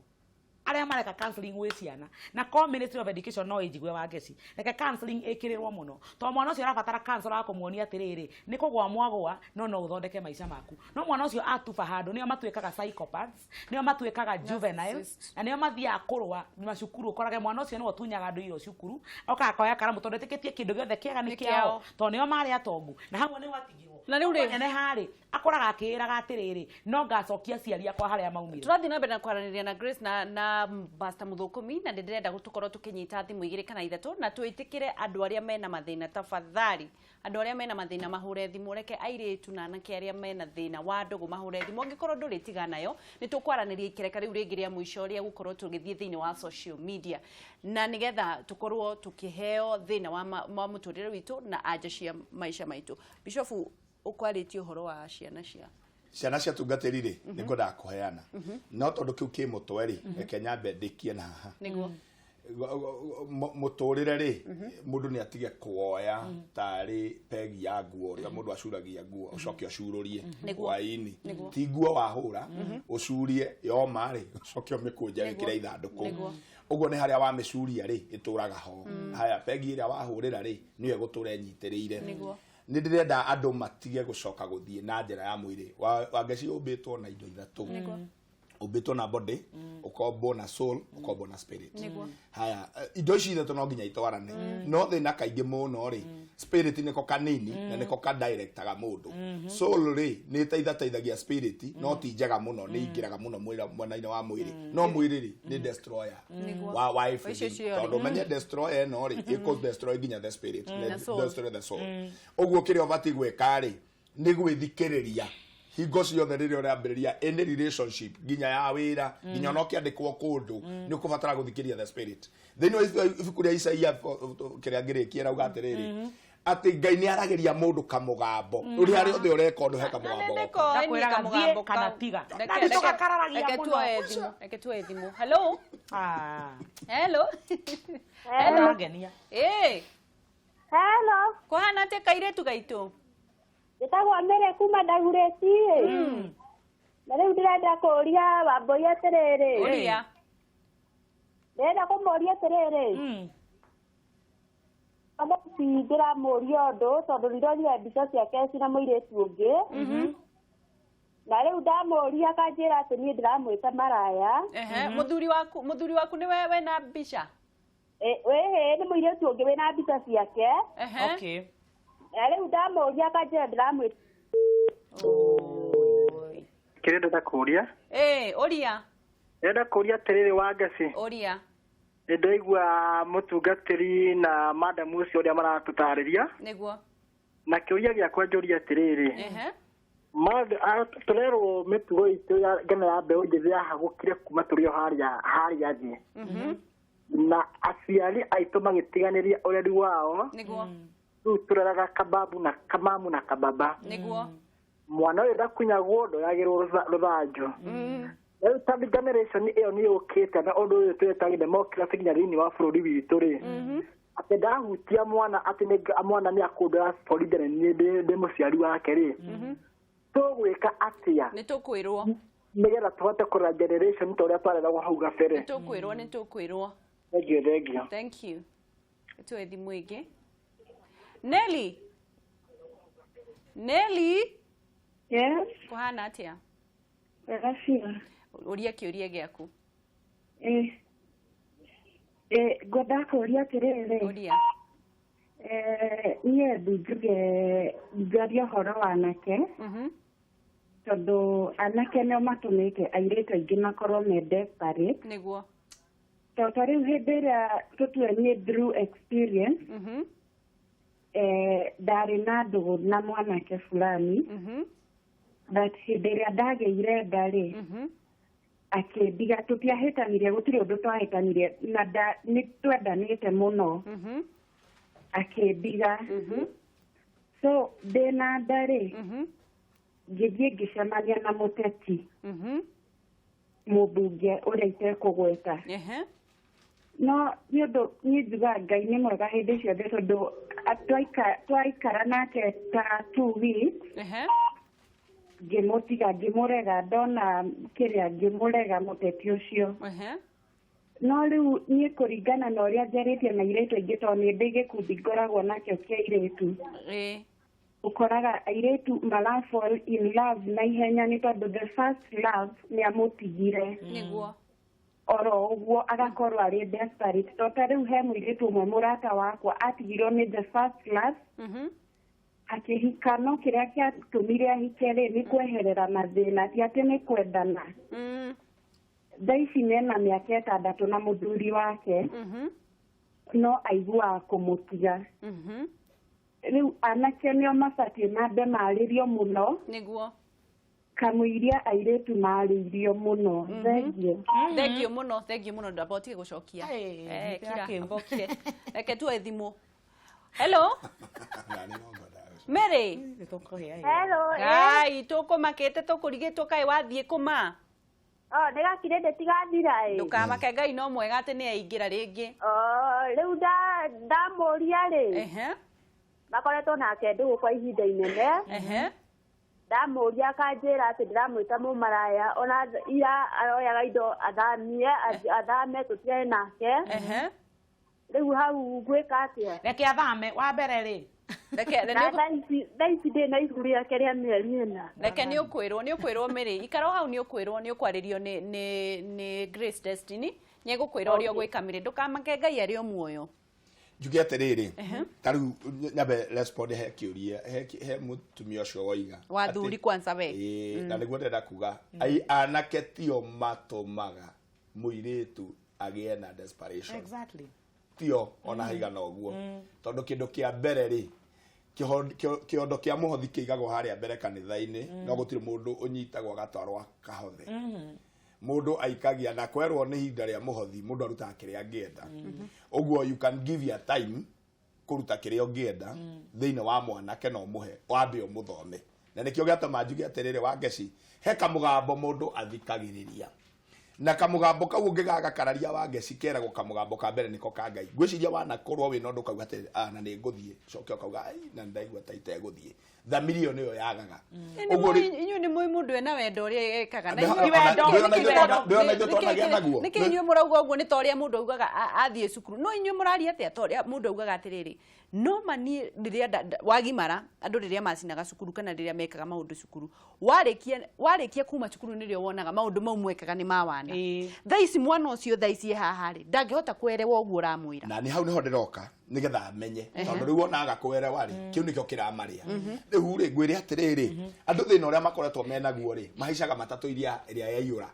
arĩa mareka counseling gwĩ ciana, na ko Ministry of Education no ĩnjigue Wangeci, reke counseling ĩkĩrĩrwo mũno, tondũ mwana ũcio arabatara counselor wa kũmuonia atĩrĩrĩ, nĩ kũgwa mwagwa, no no ũthondeke maica maku. No mwana ũcio atuba handũ, nĩo matuĩkaga psychopaths, nĩo matuĩkaga juveniles, na nĩo mathiaga kũrũa macukuru. Ũkorage mwana ũcio nĩwe ũtunyaga andũ irio cukuru, okaga akoya karamu tondũ etĩkĩtie kĩndũ gĩothe kĩega nĩ kĩao, tondũ nĩo marĩ atongu, na hau nĩho atigirwo. Na rĩu rĩ, nene harĩ akoraga akĩĩraga atĩrĩrĩ, no ngacokia aciari akwa harĩa maumire. Tũrathiĩ na mbere na kwaranĩria na Grace na Pastor Mũthũkũmi, na ndĩrenda tũkorwo tũkĩnyita thimũ 2 kana 3 na twĩtĩkĩre andũ arĩa mena mathĩna. Tafadhali, andũ arĩa mena mathĩna mahũre thimũ, reke airĩtu na anake arĩa mena thĩna wa ndũgũ mahũre thimũ. Angĩkorwo ndũrĩ tiga nayo, nĩ tũkwaranĩria ikereka rĩu rĩngĩ rĩa mũico rĩa gũkorwo tũgĩthiĩ thĩinĩ wa social media, na nĩgetha tũkorwo tũkĩheo thĩna wa mũtũrĩre witũ na anja cia maica maitũ. Bishop, ũkwarĩtie ũhoro wa ciana cia ciana cia tungatĩri rĩ, nĩ ngwendaga kũheana, no tondũ kĩu kĩ mũtwe rĩ, reke nyambe ndĩkie na haha. Nĩguo Mũtũrĩre rĩ, mũndũ nĩ atige kuoya tarĩ pegi ya nguo ũrĩa mũndũ acuragia nguo, ũcoke ũcurũrie hwaĩ-inĩ. Ti nguo wahũra, ũcurie yoma rĩ, ũcoke ũmĩkũnje wĩkĩre ithandũkũ. Ũguo nĩ harĩa wamĩcuria rĩ, ĩtũraga ho. Haya, pegi ĩrĩa wahũrĩra rĩ, nĩyo ĩgũtũra ĩnyitĩrĩire. Nĩ ndĩrenda andũ matige gũcoka gũthiĩ na njĩra ya mwĩrĩ. Wangeci ũmbĩtwo na indo ithatũ. Ũmbĩtwo na body, ũkombwo na soul, ũkombwo na spirit. Haya, indo ici ithatũ no nginya itwarane. No thĩna kaingĩ mũno rĩ, spirit nĩko kanini na nĩko ka directaga mũndũ. Soul rĩ, nĩ ĩteithateithagia spirit, no ti njega mũno, nĩ ingĩraga mũno mwena-inĩ wa mwĩrĩ. No mwĩrĩ rĩ, nĩ destroyer wa everything. Tondũ ũmenye destroyer ĩno rĩ, ĩkũ destroy nginya the spirit, destroy the soul. Ũguo kĩrĩa ũbatiĩ gwĩka rĩ, nĩ gwĩthikĩrĩria hingo ciothe rĩrĩa ũrambĩrĩria any relationship, nginya ya wĩra, nginya ona ũkĩandĩkwo kũndũ, nĩ ũkũbatara gũthikĩrĩria the spirit. Thĩinĩ wa ibuku rĩa Isaia kĩrĩa ngĩrĩkie rauga atĩrĩrĩ, atĩ Ngai nĩ aragĩria mũndũ kamũgambo, ũrĩa harĩa othe ũreka ũndũ he kamũgambo goka. Ndakwĩraga thiĩ kana tiga. Na nĩ tũgakararagia mũno. Reke tuoe thimũ. Hello. Hello. Hello. Ngenia. Hello. Kũhana atĩa kairĩtu gaitũ? Njĩtagwo Mary kuma Ndagurĩti. Na rĩu ndĩrenda kũũria Wambũi atĩrĩrĩ. Ũria. Ndĩrenda kũmũũria atĩrĩrĩ. Tondũ ndĩramũũria ũndũ tondũ nĩndonire mbica ciake cina mũirĩtu ũngĩ. Na rĩu ndamũũria akanjĩra atĩ niĩ ndĩramwĩta maraya. Mũthuri waku nĩwe wĩna mbica? Ĩhĩ, nĩ mũirĩtu ũngĩ wĩna mbica ciake. Okay. Na rĩu ndamũũria akanjĩra ndĩramwĩta. Kĩrĩa ndĩrenda kũũria? Ũria. Ndĩrenda kũũria atĩrĩrĩ wa Ngeci. Ũria. Nĩ ndaigua mũtungatĩri na madam ũcio ũrĩa maratũtarĩria. Nĩguo. Na kĩũria gĩakwa njũria atĩrĩrĩ. Ehe. Tũrerwo mĩtugo itũ ya ngano ya mbeũ njĩthĩ yahagũkire kuma tũrĩ o harĩa thĩ. Na aciari aitũ magĩtiganĩria ũreri wao. Nĩguo. Rĩu tũreraga kababu na kamamu na kababa. Nĩguo. Mwana ũyũ ndakunyagwo ndoyagĩrwo rũthanju. Rĩu ta generation ĩyo nĩ yũkĩte na ũndũ ũyũ twĩtaga democracy nginya thĩinĩ wa bũrũri witũ rĩ, atĩ ndahutia mwana atĩ mwana nĩ akũndora borithi na niĩ ndĩ mũciari wake rĩ, tũgwĩka atĩa? Nĩ tũkwĩrwo. Nĩgetha tũhote kũrera generation ta ũrĩa twareragwo hau gabere. Nĩ tũkwĩrwo, nĩ tũkwĩrwo. Thengiũ, thengiũ. Thank you. Tuwe thimũ ĩngĩ. Nelly. Nelly. Yes. Kũhana atĩa? Wega biũ. Ũria kĩũria gĩaku. Ngwendaga kũũria atĩrĩrĩ. Ũria. Niĩ njuge njarie ũhoro wa anake. Tondũ anake nĩo matũmĩte airĩtu aingĩ makorwo me desperate. Nĩguo. Tondũ ta rĩu hĩndĩ ĩrĩa tũtue niĩ through experience, ndarĩ na ndũgũ na mwanake fulani. But hĩndĩ ĩrĩa ndagĩire nda rĩ, akĩndiga, tũtiahĩtanirie, gũtirĩ ũndũ twahĩtanirie, na nĩ twendanĩte mũno. Akĩndiga. So ndĩna nda rĩ, ngĩthiĩ ngĩcemania na mũteti. Mũmbunge ũrĩa itekũgweta. No nĩ ũndũ niĩ njugaga Ngai nĩ mwega hĩndĩ ciothe tondũ twaikara nake ta 2 weeks. Ngĩmũtiga, ngĩmũrega, ndona kĩrĩa ngĩmũrega mũteti ũcio. No rĩu niĩ kũringana na ũrĩa njarĩtie na airĩtu aingĩ tondũ nĩ ndĩ gĩkundi ngoragwo nakĩo kĩa airĩtu. Ũkoraga airĩtu mara fall in love na ihenya nĩ tondũ the first love nĩ amũtigire. Nĩguo. Oro ũguo agakorwo arĩ desperate. Tondũ ta rĩu he mũirĩtu ũmwe mũrata wakwa atigirwo nĩ the first love. Akĩhika, no kĩrĩa kĩatũmire ahike rĩ nĩ kweherera mathĩna, ti atĩ nĩ kwendana. Thaa ici mena mĩaka 6 na mũthuri wake, no aiguaga kũmũtiga. Rĩu anake nĩo mabatiĩ mambe marĩrio mũno. Nĩguo. Kamũiria airĩtu marĩirio mũno. Thengiũ. Thengiũ mũno, thengiũ mũno, ndamba ũtige gũcokia. Nĩ Kira, kĩu. amba ũkire. Reke tuoe thimũ. Hello? Mary. Hello, Ngai, tũkũmakĩte, tũkũrigĩtwo kaĩ wathiĩ kũma? Oh, ndĩgakire ndĩtigathira ĩ. Ndũkamake, Ngai no mwega atĩ nĩ aingĩra rĩngĩ. Oh, rĩu ndamũria rĩ. Makoretwo nake ndũgũ kwa ihinda inene. Ndamũria akanjĩra atĩ ndĩramwĩta mũmaraya, ona ira aroyaga indo athamie, athame tũtigane nake. Rĩu hau ngwĩka atĩa? Reke athame, wa mbere rĩ. Reke, Na thaa ici ndĩ na ihu rĩake rĩa mĩeri 4. Reke nĩ ũkwĩrwo, nĩ ũkwĩrwo Mary. Ikara o hau nĩ ũkwĩrwo, nĩ ũkwarĩrio nĩ Grace Destiny. Nĩ egũkwĩra ũrĩa ũgwĩka Mary. Ndũkamake, Ngai arĩ o muoyo. Njuge atĩrĩrĩ, ta rĩu nyambe respond he kĩũria, he mũtumia ũcio woiga. Wa thuri kwanza we. Ĩĩ, na nĩguo ndĩrenda kuga, ai anake tio matũmaga mũirĩtu agĩe na desperation. Tio ona haigana ũguo. Tondũ kĩndũ kĩa mbere rĩ, kĩondo kĩa mũhothi kĩigagwo harĩa mbere kanitha-inĩ, no gũtirĩ mũndũ ũnyitagwo agatwarwo akahothe. Mũndũ aikagia na kwerwo nĩ ihinda rĩa mũhothi, mũndũ arutaga kĩrĩa angĩenda. Ũguo you can give your time kũruta kĩrĩa ũngĩenda thĩinĩ wa mwanake na ũmũhe, wambe ũmũthome. Na nĩkĩo gĩatũma njuge atĩrĩrĩ, Wangeci, he kamũgambo mũndũ athikagĩrĩria. Na kamũgambo kau ũngĩgagakararia Wangeci, keragwo kamũgambo ka mbere nĩko ka Ngai. Ngwĩciria wanakorwo wĩna ũndũ ũkauga atĩrĩrĩ, na nĩ ngũthiĩ. Ũcoke ũkauga, ai, na nĩndaigua ta itegũthiĩ. Thamiri ĩyo nĩyo yagaga. Ũguo rĩ- Inyuĩ nĩ mũĩ mũndũ ena wendo ũrĩa ekaga. Na Ndĩho- inyuĩ- ona- Nĩkĩ- ndĩho na nĩkĩ- ithuĩ twana- ndĩho na ithuĩ nĩkĩ- twanagĩa naguo. nĩkĩ inyuĩ mũrauga ũguo nĩ ta ũrĩa mũndũ augaga athiĩ cukuru. No inyuĩ mũraria atĩa ta ũrĩa mũndũ augaga atĩrĩrĩ, no ma niĩ rĩrĩa wagimara, andũ rĩrĩa macinaga cukuru kana rĩrĩa mekaga maũndũ cukuru, warĩkia kuma cukuru nĩrĩo wonaga maũndũ mau mwekaga nĩ ma wana. Thaa ici mwana ũcio thaa ici e haha rĩ, ndangĩhota kwerewa ũguo ũramwĩra. Na nĩ hau nĩho ndĩroka nĩgetha amenye. Tondũ rĩu ona aga kwerewa rĩ, kĩu nĩkĩo kĩramarĩa. Rĩu rĩ, ngwĩre atĩrĩrĩ, andũ thĩna ũrĩa makoretwo menaguo rĩ, mahaicaga matatũ iria ĩrĩa yaiyũra.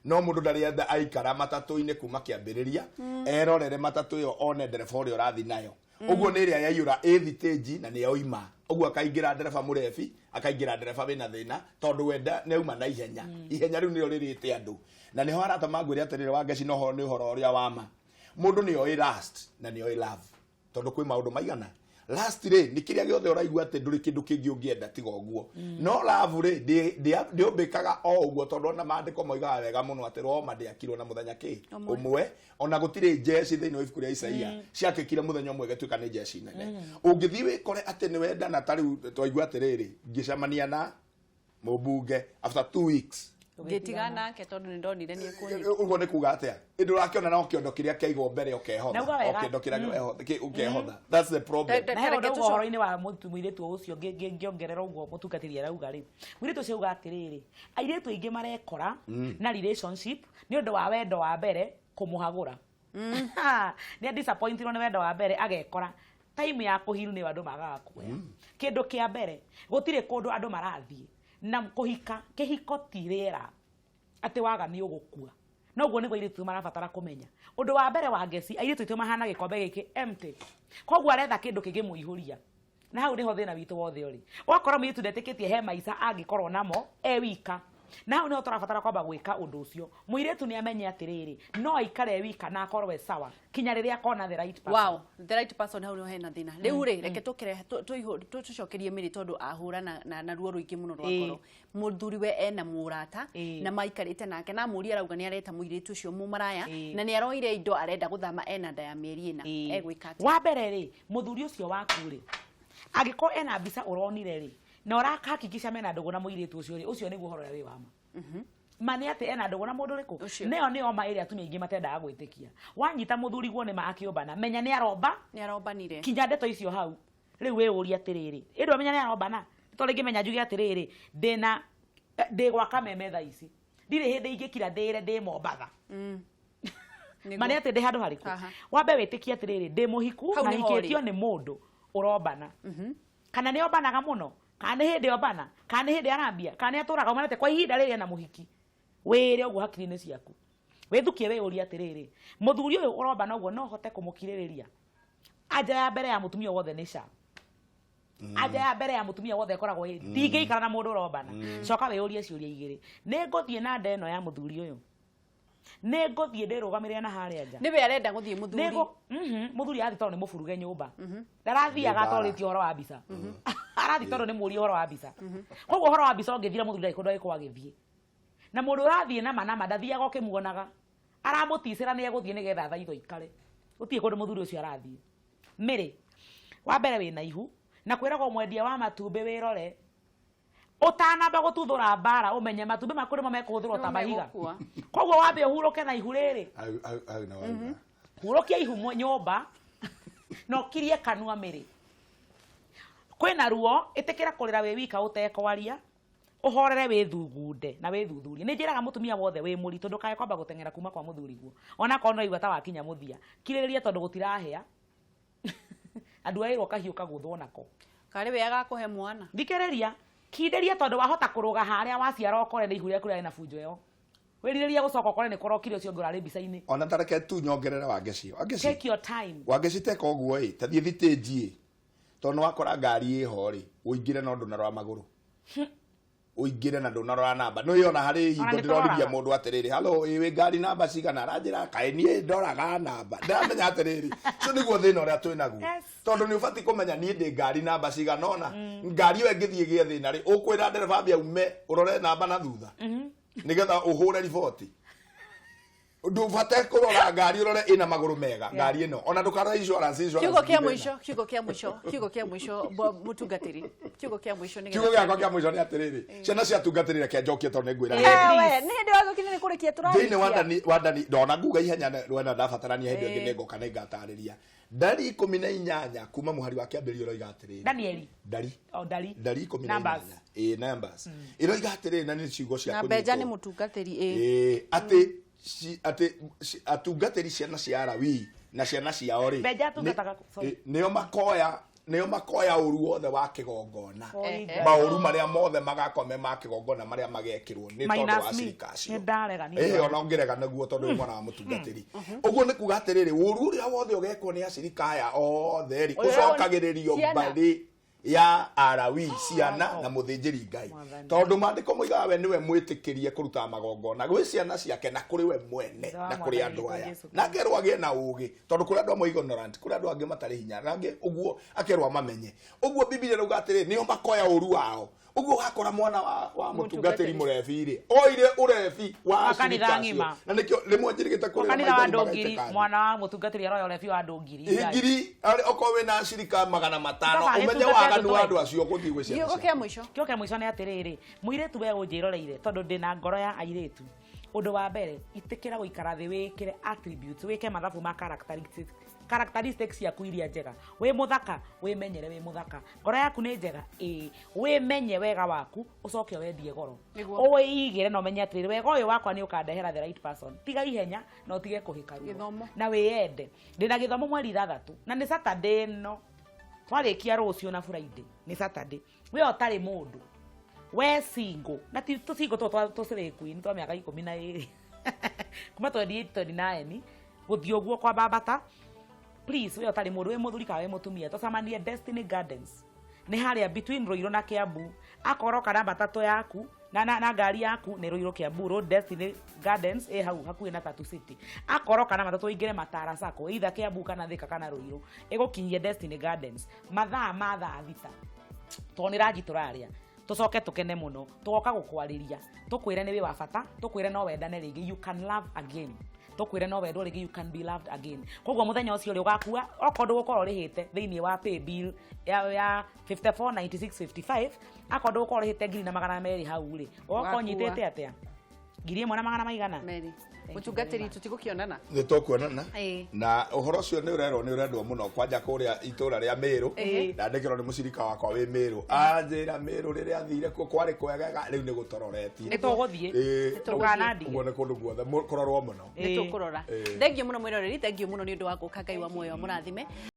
No mũndũ ndarĩ enda aikara matatũ-inĩ kuma kĩambĩrĩria, erorere matatũ ĩyo, one ndereba ũrĩa ũrathiĩ nayo. Ũguo nĩ ĩrĩa yaiyũra ĩ thitĩnji na nĩ yaoima ũguo, akaingĩra ndereba mũrebi, akaingĩra ndereba wĩna thĩna, tondũ wenda nĩ auma na ihenya. Ihenya rĩu nĩrĩo rĩrĩte andũ, na nĩho arata mangwĩre atĩrĩrĩ, Wangeci, no nĩ ũhoro ũrĩa wa ma, mũndũ nĩ oĩ lust na nĩ oĩ love, tondũ kwĩ maũndũ maigana. Lust rĩ, nĩ kĩrĩa gĩothe ũraigua atĩ ndũrĩ kĩndũ kĩngĩ ũngĩenda tiga ũguo. No love rĩ, ndĩũmbĩkaga o ũguo, tondũ ona maandĩko moigaga wega mũno atĩ Roma ndĩakirwo na mũthenya kĩ Ũmwe. Ũmwe. Ona gũtirĩ njeci thĩinĩ wa ibuku rĩa Isaia ciakĩkire mũthenya ũmwe ĩgĩtuĩka nĩ njeci nene. Ũngĩthiĩ wĩkore atĩ nĩ wendana, ta rĩu twaigua atĩrĩrĩ, ngĩcemania na mũmbunge after 2 weeks Ngĩtigana nake tondũ nĩ ndonire nĩ ekũnyita. Ũguo nĩ kuga atĩa? Ĩndĩ ũrakĩona no kĩondo kĩrĩa kĩaigwo mbere ũkehotha. Nauga O wega. kĩondo kĩrĩa ũkehotha, that's the problem. Na he Reke ũndũ ũguo ũhoro-inĩ wa mũirĩtu ũcio ngĩongerera ũguo mũtungatĩri arauga rĩ, mũirĩtu ũcio auga atĩrĩrĩ, airĩtu aingĩ marekora na relationship nĩ ũndũ wa wendo wa mbere kũmũhagũra. Nĩ disappointirwo nĩ wendo wa mbere, agekora time ya kũhiru nĩyo andũ magaga kuoya. Kĩndũ kĩa mbere, gũtirĩ kũndũ andũ marathiĩ na kũhika. Kĩhiko ti rĩera atĩ waga nĩ ũgũkua. Noguo nĩguo airĩtu marabatara kũmenya. Ũndũ wa mbere wa ngeci, airĩtu aitũ mahana gĩkombe gĩkĩ empty, koguo aretha kĩndũ kĩngĩmũihũria, na hau nĩho thĩna witũ wothe ũrĩ. Ũgakora mũirĩtu ndetĩkĩtie he maica angĩkorwo namo e wika, na hau nĩho tũrabatara kwamba gwĩka ũndũ ũcio. Mũirĩtu nĩ amenye atĩrĩrĩ, no aikare e wika na akorwo e sawa kinya rĩrĩa akona the right person. Wow, the right person, hau nĩho hena thĩna rĩu rĩ. Reke tũkĩre tũcokerie mĩrĩ, tondũ ahũra na ruo rũingĩ mũno rwa ngoro. Mũthuri we ena mũrata na maikarĩte nake, na mũria arauga nĩ areta mũirĩtu ũcio mũmaraya na nĩ aroire indo, arenda gũthama, ena nda ya mĩeri 4. Egwĩka atĩa? Wa mbere rĩ, mũthuri ũcio waku rĩ, angĩkorwo ena mbica ũronire rĩ, na ũrakahakikisha mena ndũgũ na mũirĩtu ũcio rĩ, ũcio nĩguo ũhoro ũrĩa wĩ wa ma. Ma nĩ atĩ ena ndũgũ na mũndũ ũrĩkũ? Ũcio. Neyo nĩyo ma ĩrĩa atumia aingĩ matendaga gwĩtĩkia. Wanyita mũthuri guo nĩ ma akĩũmbana, menya nĩ aromba. Nĩ arombanire. Kinya ndeto icio hau rĩu wĩyũrie atĩrĩrĩ, ĩndĩ wamenya nĩ arombana, tondũ ingĩmenya njuge atĩrĩrĩ, ndĩna ndĩ gwa Kameme thaa ici, ndirĩ hĩndĩ ingĩkira ndĩre ndĩ Mombatha. Ma nĩ atĩ ndĩ handũ harĩkũ? Wambe wĩtĩkie atĩrĩrĩ, ndĩ mũhiku Hau na nĩho ũrĩ. hikĩtio nĩ mũndũ ũrombana. Kana nĩ ombanaga mũno, kana nĩ hĩndĩ ombana, kana nĩ hĩndĩ arambia, kana nĩ atũraga omanĩte kwa ihinda rĩrĩ ena mũhiki. Wĩre ũguo hakiri-inĩ ciaku, wĩthukie, wĩyũrie atĩrĩrĩ, mũthuri ũyũ ũrombana ũguo, no hote kũmũkirĩrĩria? Anja ya mbere ya mũtumia wothe nĩ ca. Anja ya mbere ya mũtumia wothe ĩkoragwo ĩ, ndingĩikara na mũndũ ũrombana. Coka wĩyũrie ciũria igĩrĩ: nĩ ngũthiĩ na nda ĩno ya mũthuri ũyũ? Nĩ ngũthiĩ ndĩrũgamĩrĩre na harĩa nja? Nĩwe arenda gũthiĩ mũthuri. Mũthuri arathiĩ tondũ nĩ mũburuge nyũmba. Ndarathiaga Nĩ mbara. atorĩtie ũhoro wa mbica, arathiĩ tondũ nĩ mũũrie ũhoro wa mbica. Koguo ũhoro wa mbica ũngĩthira, mũthuri ndarĩ kũndũ agĩkorwo agĩthiĩ. Na mũndũ ũrathiĩ nama nama ndathiaga ũkĩmuonaga, aramũticĩra nĩ egũthiĩ nĩgetha athaithwo ikare. Gũtirĩ kũndũ mũthuri ũcio arathiĩ. Mĩrĩ wa mbere wĩna ihu na kwĩragwo mwendia wa matumbĩ, wĩrore ũtanamba gũtuthũra mbara, ũmenye matumbĩ maku nĩmo mekũhũthĩrwo ta Nĩmo mahiga. megũkua. Koguo wambe ũhurũke na ihu rĩrĩ. Hau na wauga. Hurũkia ihu nyũmba na ũkirie kanua. Mĩrĩ kwĩna ruo, ĩtĩkĩra kũrĩra wĩ wika ũtekwaria, ũhorere, wĩthugunde na wĩthuthurie. Nĩ njĩraga mũtumia wothe wĩ mũritũ, ndũkae kwamba gũteng'era kuma kwa mũthuriguo, onakorwo no igua ta wakinya mũthia. Kirĩrĩria, tondũ gũtirahĩa andũ aĩrwo kahiũ kagũthwo nako. Karĩ we agakũhe mwana. Thikĩrĩria, kindĩria, tondũ wahota kũrũga harĩa waciara ũkore nĩ ihu rĩaku rĩarĩ na bunjo ĩyo. Wĩrirĩrie gũcoka ũkore nĩ kũrokire ũcio ũngĩ ũrarĩ mbica-inĩ. Ona tareke tu nyongerere, Wangeci, Wangeci. Take your time. Wangeci, teka ũguo ĩ, ta thiĩ thitĩnji ĩ, tondũ nĩ wakora ngari ĩho rĩ, ũingĩre no ndũnarora magũrũ, ũingĩre na ndũnarora namba. Nĩ ona harĩ hingo Ona nĩ ndĩroririe tũroraga. mũndũ atĩrĩrĩ, halo, ĩ wĩ ngari namba cigana? Aranjĩra kaĩ niĩ ndoraga namba. Ndĩramenya atĩrĩrĩ, ũcio nĩguo thĩna ũrĩa twĩ naguo, tondũ nĩ ũbatiĩ kũmenya niĩ ndĩ ngari namba cigana ũna. Ngari ĩyo ĩngĩthiĩ ĩgĩe thĩna rĩ, ũkwĩra ndereba ambe aume ũrore namba na thutha nĩgetha ũhũre riboti. Ndũbate kũrora ngari ũrore ĩna magũrũ mega ngari ĩno, ona ndũkarora insurance, insurance Kiugo kĩa ti thĩna. mũico, kiugo kĩa mũico, kiugo kĩa mũico, mũtungatĩri, kiugo kĩa mũico nĩgetha Kiugo gĩakwa kĩa mũico nĩ atĩrĩrĩ, ciana cia tungatĩri, reke njokie tondũ nĩ ngwĩra. Ewe, nĩ hĩndĩ wa gũkinya nĩ kũrĩkia. Thĩinĩ wa Tũrarĩkia. Ndani, wa Ndani ndona nguga ihenya rwena ndabatarania hĩndĩ ĩngĩ nĩngoka nĩngatarĩria. Ndari 18 kuma mũhari wa kĩambĩrĩria ũroiga atĩrĩrĩ. Danieli. Ndari. O ndari. Ndari 18. Numbers. Ĩ, Numbers ĩroiga atĩrĩrĩ, na nĩ ciugo cia Na Benja nĩ kũnyitwo. mũtungatĩri ĩ. Ĩ, atĩ atĩ atungatĩri ciana cia Alawii na ciana ciao rĩ, Benja atungataga kũ? Sorry. Nĩo makoya Nĩo makoya ũru wothe wa kĩgongona, Ehe. maũru marĩa mothe magakorwo me ma kĩgongona marĩa magekĩrwo nĩ tondũ Minus wa me. cirika acio. Nĩ ndarega niĩ. Ĩĩ, ona ũngĩrega naguo tondũ wĩ mwana wa mũtungatĩri. Ũguo nĩ kuga atĩrĩrĩ, ũru ũrĩa wothe ũgekwo nĩ acirika aya othe rĩ, Ũyũ ũcokagĩrĩrio ciana. mbarĩ ya Arawi, ciana na mũthĩnjĩri Ngai, Mwathani. tondũ maandĩko moigaga we nĩwe mwĩtĩkĩrie kũruta magongona gwĩ ciana ciake na kũrĩ we mwene Ithe wa na kũrĩ Mwathani andũ witũ aya. Jesũ Na akerwo agĩe na ũgĩ, tondũ kũrĩ andũ amwe ignorant, kũrĩ andũ angĩ matarĩ hinya, na angĩ ũguo akerwo amamenye. Ũguo Bibilia ĩrauga atĩrĩ, nĩo makoya ũru wao. Ũguo wakora mwana wa mũtungatĩri mũrebi rĩ, oire ũrebi wa Wa acirika kanitha acio. ng'ima. Na nĩkĩo rĩmwe njĩrĩgĩte kũrĩra Kanitha wa maithori andũ 1000, magaitĩka thĩ. mwana wa mũtungatĩri aroya ũrebi wa andũ 1000. Ngai. 1000 okorwo wĩna acirika 500, Baba, ũmenye agĩtungata waganu andũ wa andũ acio gũthiĩ gwĩ ciana Kiugo ciao. kĩa mũico. Kĩo kĩa mũico nĩ atĩrĩrĩ, mũirĩtu we ũnjĩroreire, tondũ ndĩna ngoro ya airĩtu, ũndũ wa mbere, itĩkĩra gũikara thĩ, wĩkĩre attributes, wĩke mathabu ma characteristics ciaku iria njega. Wĩ mũthaka, wĩmenyere wĩ mũthaka. Ngoro yaku nĩ njega, ĩĩ, wĩmenye wega waku, ũcoke wendie goro. Nĩguo. Ũwĩigĩre na ũmenye atĩrĩrĩ, wega ũyũ wakwa nĩ ũkandehera the right person. Tiga ihenya na ũtige kũhĩka ruo. Gĩthomo. Na wĩyende. Ndĩna gĩthomo mweri 6, na nĩ Saturday ĩno twarĩkia rũciũ na Friday nĩ Saturday. We ũtarĩ mũndũ, we single, na ti tũcingo tũtũ tũcĩrĩ queen twa mĩaka 12 kuma 28 29 gũthiĩ ũguo kwambambata. Please, we ũtarĩ mũndũ, wĩ mũthuri kana wĩ mũtumia, tũcemanie Destiny Gardens, nĩ harĩa between Ruiru na Kiambu. Akorwo kana matatũ yaku na ngari yaku nĩ Ruiru Kiambu Road, Destiny Gardens ĩ hau hakuhĩ na Tatu City. Akorwo kana matatũ ũingĩre Matara Sacco, either Kiambu kana Thika kana Ruiru, ĩgũkinyie Destiny Gardens mathaa ma thaa 6, tondũ nĩ ranji tũrarĩa, tũcoke tũkene mũno. Tũgoka gũkwarĩria, tũkwĩre nĩ wĩ wa bata, tũkwĩre no wendane rĩngĩ, you can love again, tũkwĩre no wendwo rĩngĩ, you can be loved again. Koguo mũthenya ũcio rĩ, ũgakua okorwo ndũgũkorwo ũrĩhĩte thĩinĩ wa pay bill ya 549655, akorwo ndũgũkorwo ũrĩhĩte 1200 hau rĩ, ũgakorwo Ũgakua. nyitĩte atĩa 1000 na magana maigana. Mary. Thank you Mũtungatĩri, very much. tũtigũkĩonana. Nĩ tũkuonana. Ĩĩ. Na ũhoro ũcio nĩ ũrerwo nĩ ũrendwo mũno kwanja kũrĩa itũra rĩa Mĩrũ. Ndandĩkĩrwo nĩ mũcirika wakwa wĩ Mĩrũ, anjĩra Mĩrũ rĩrĩa athire kuo kwarĩ kwegega, rĩu nĩ gũtororetie. Nĩ tũgũthiĩ. Ĩĩ. Ndũkanandige. Ũguo nĩ kũndũ guothe kũrorwo mũno. Nĩ tũkũrora. Ĩĩ. Thengiũ mũno mwĩroreri, thengiũ mũno nĩ ũndũ wa gũka. Ngai wa muoyo mũrathime.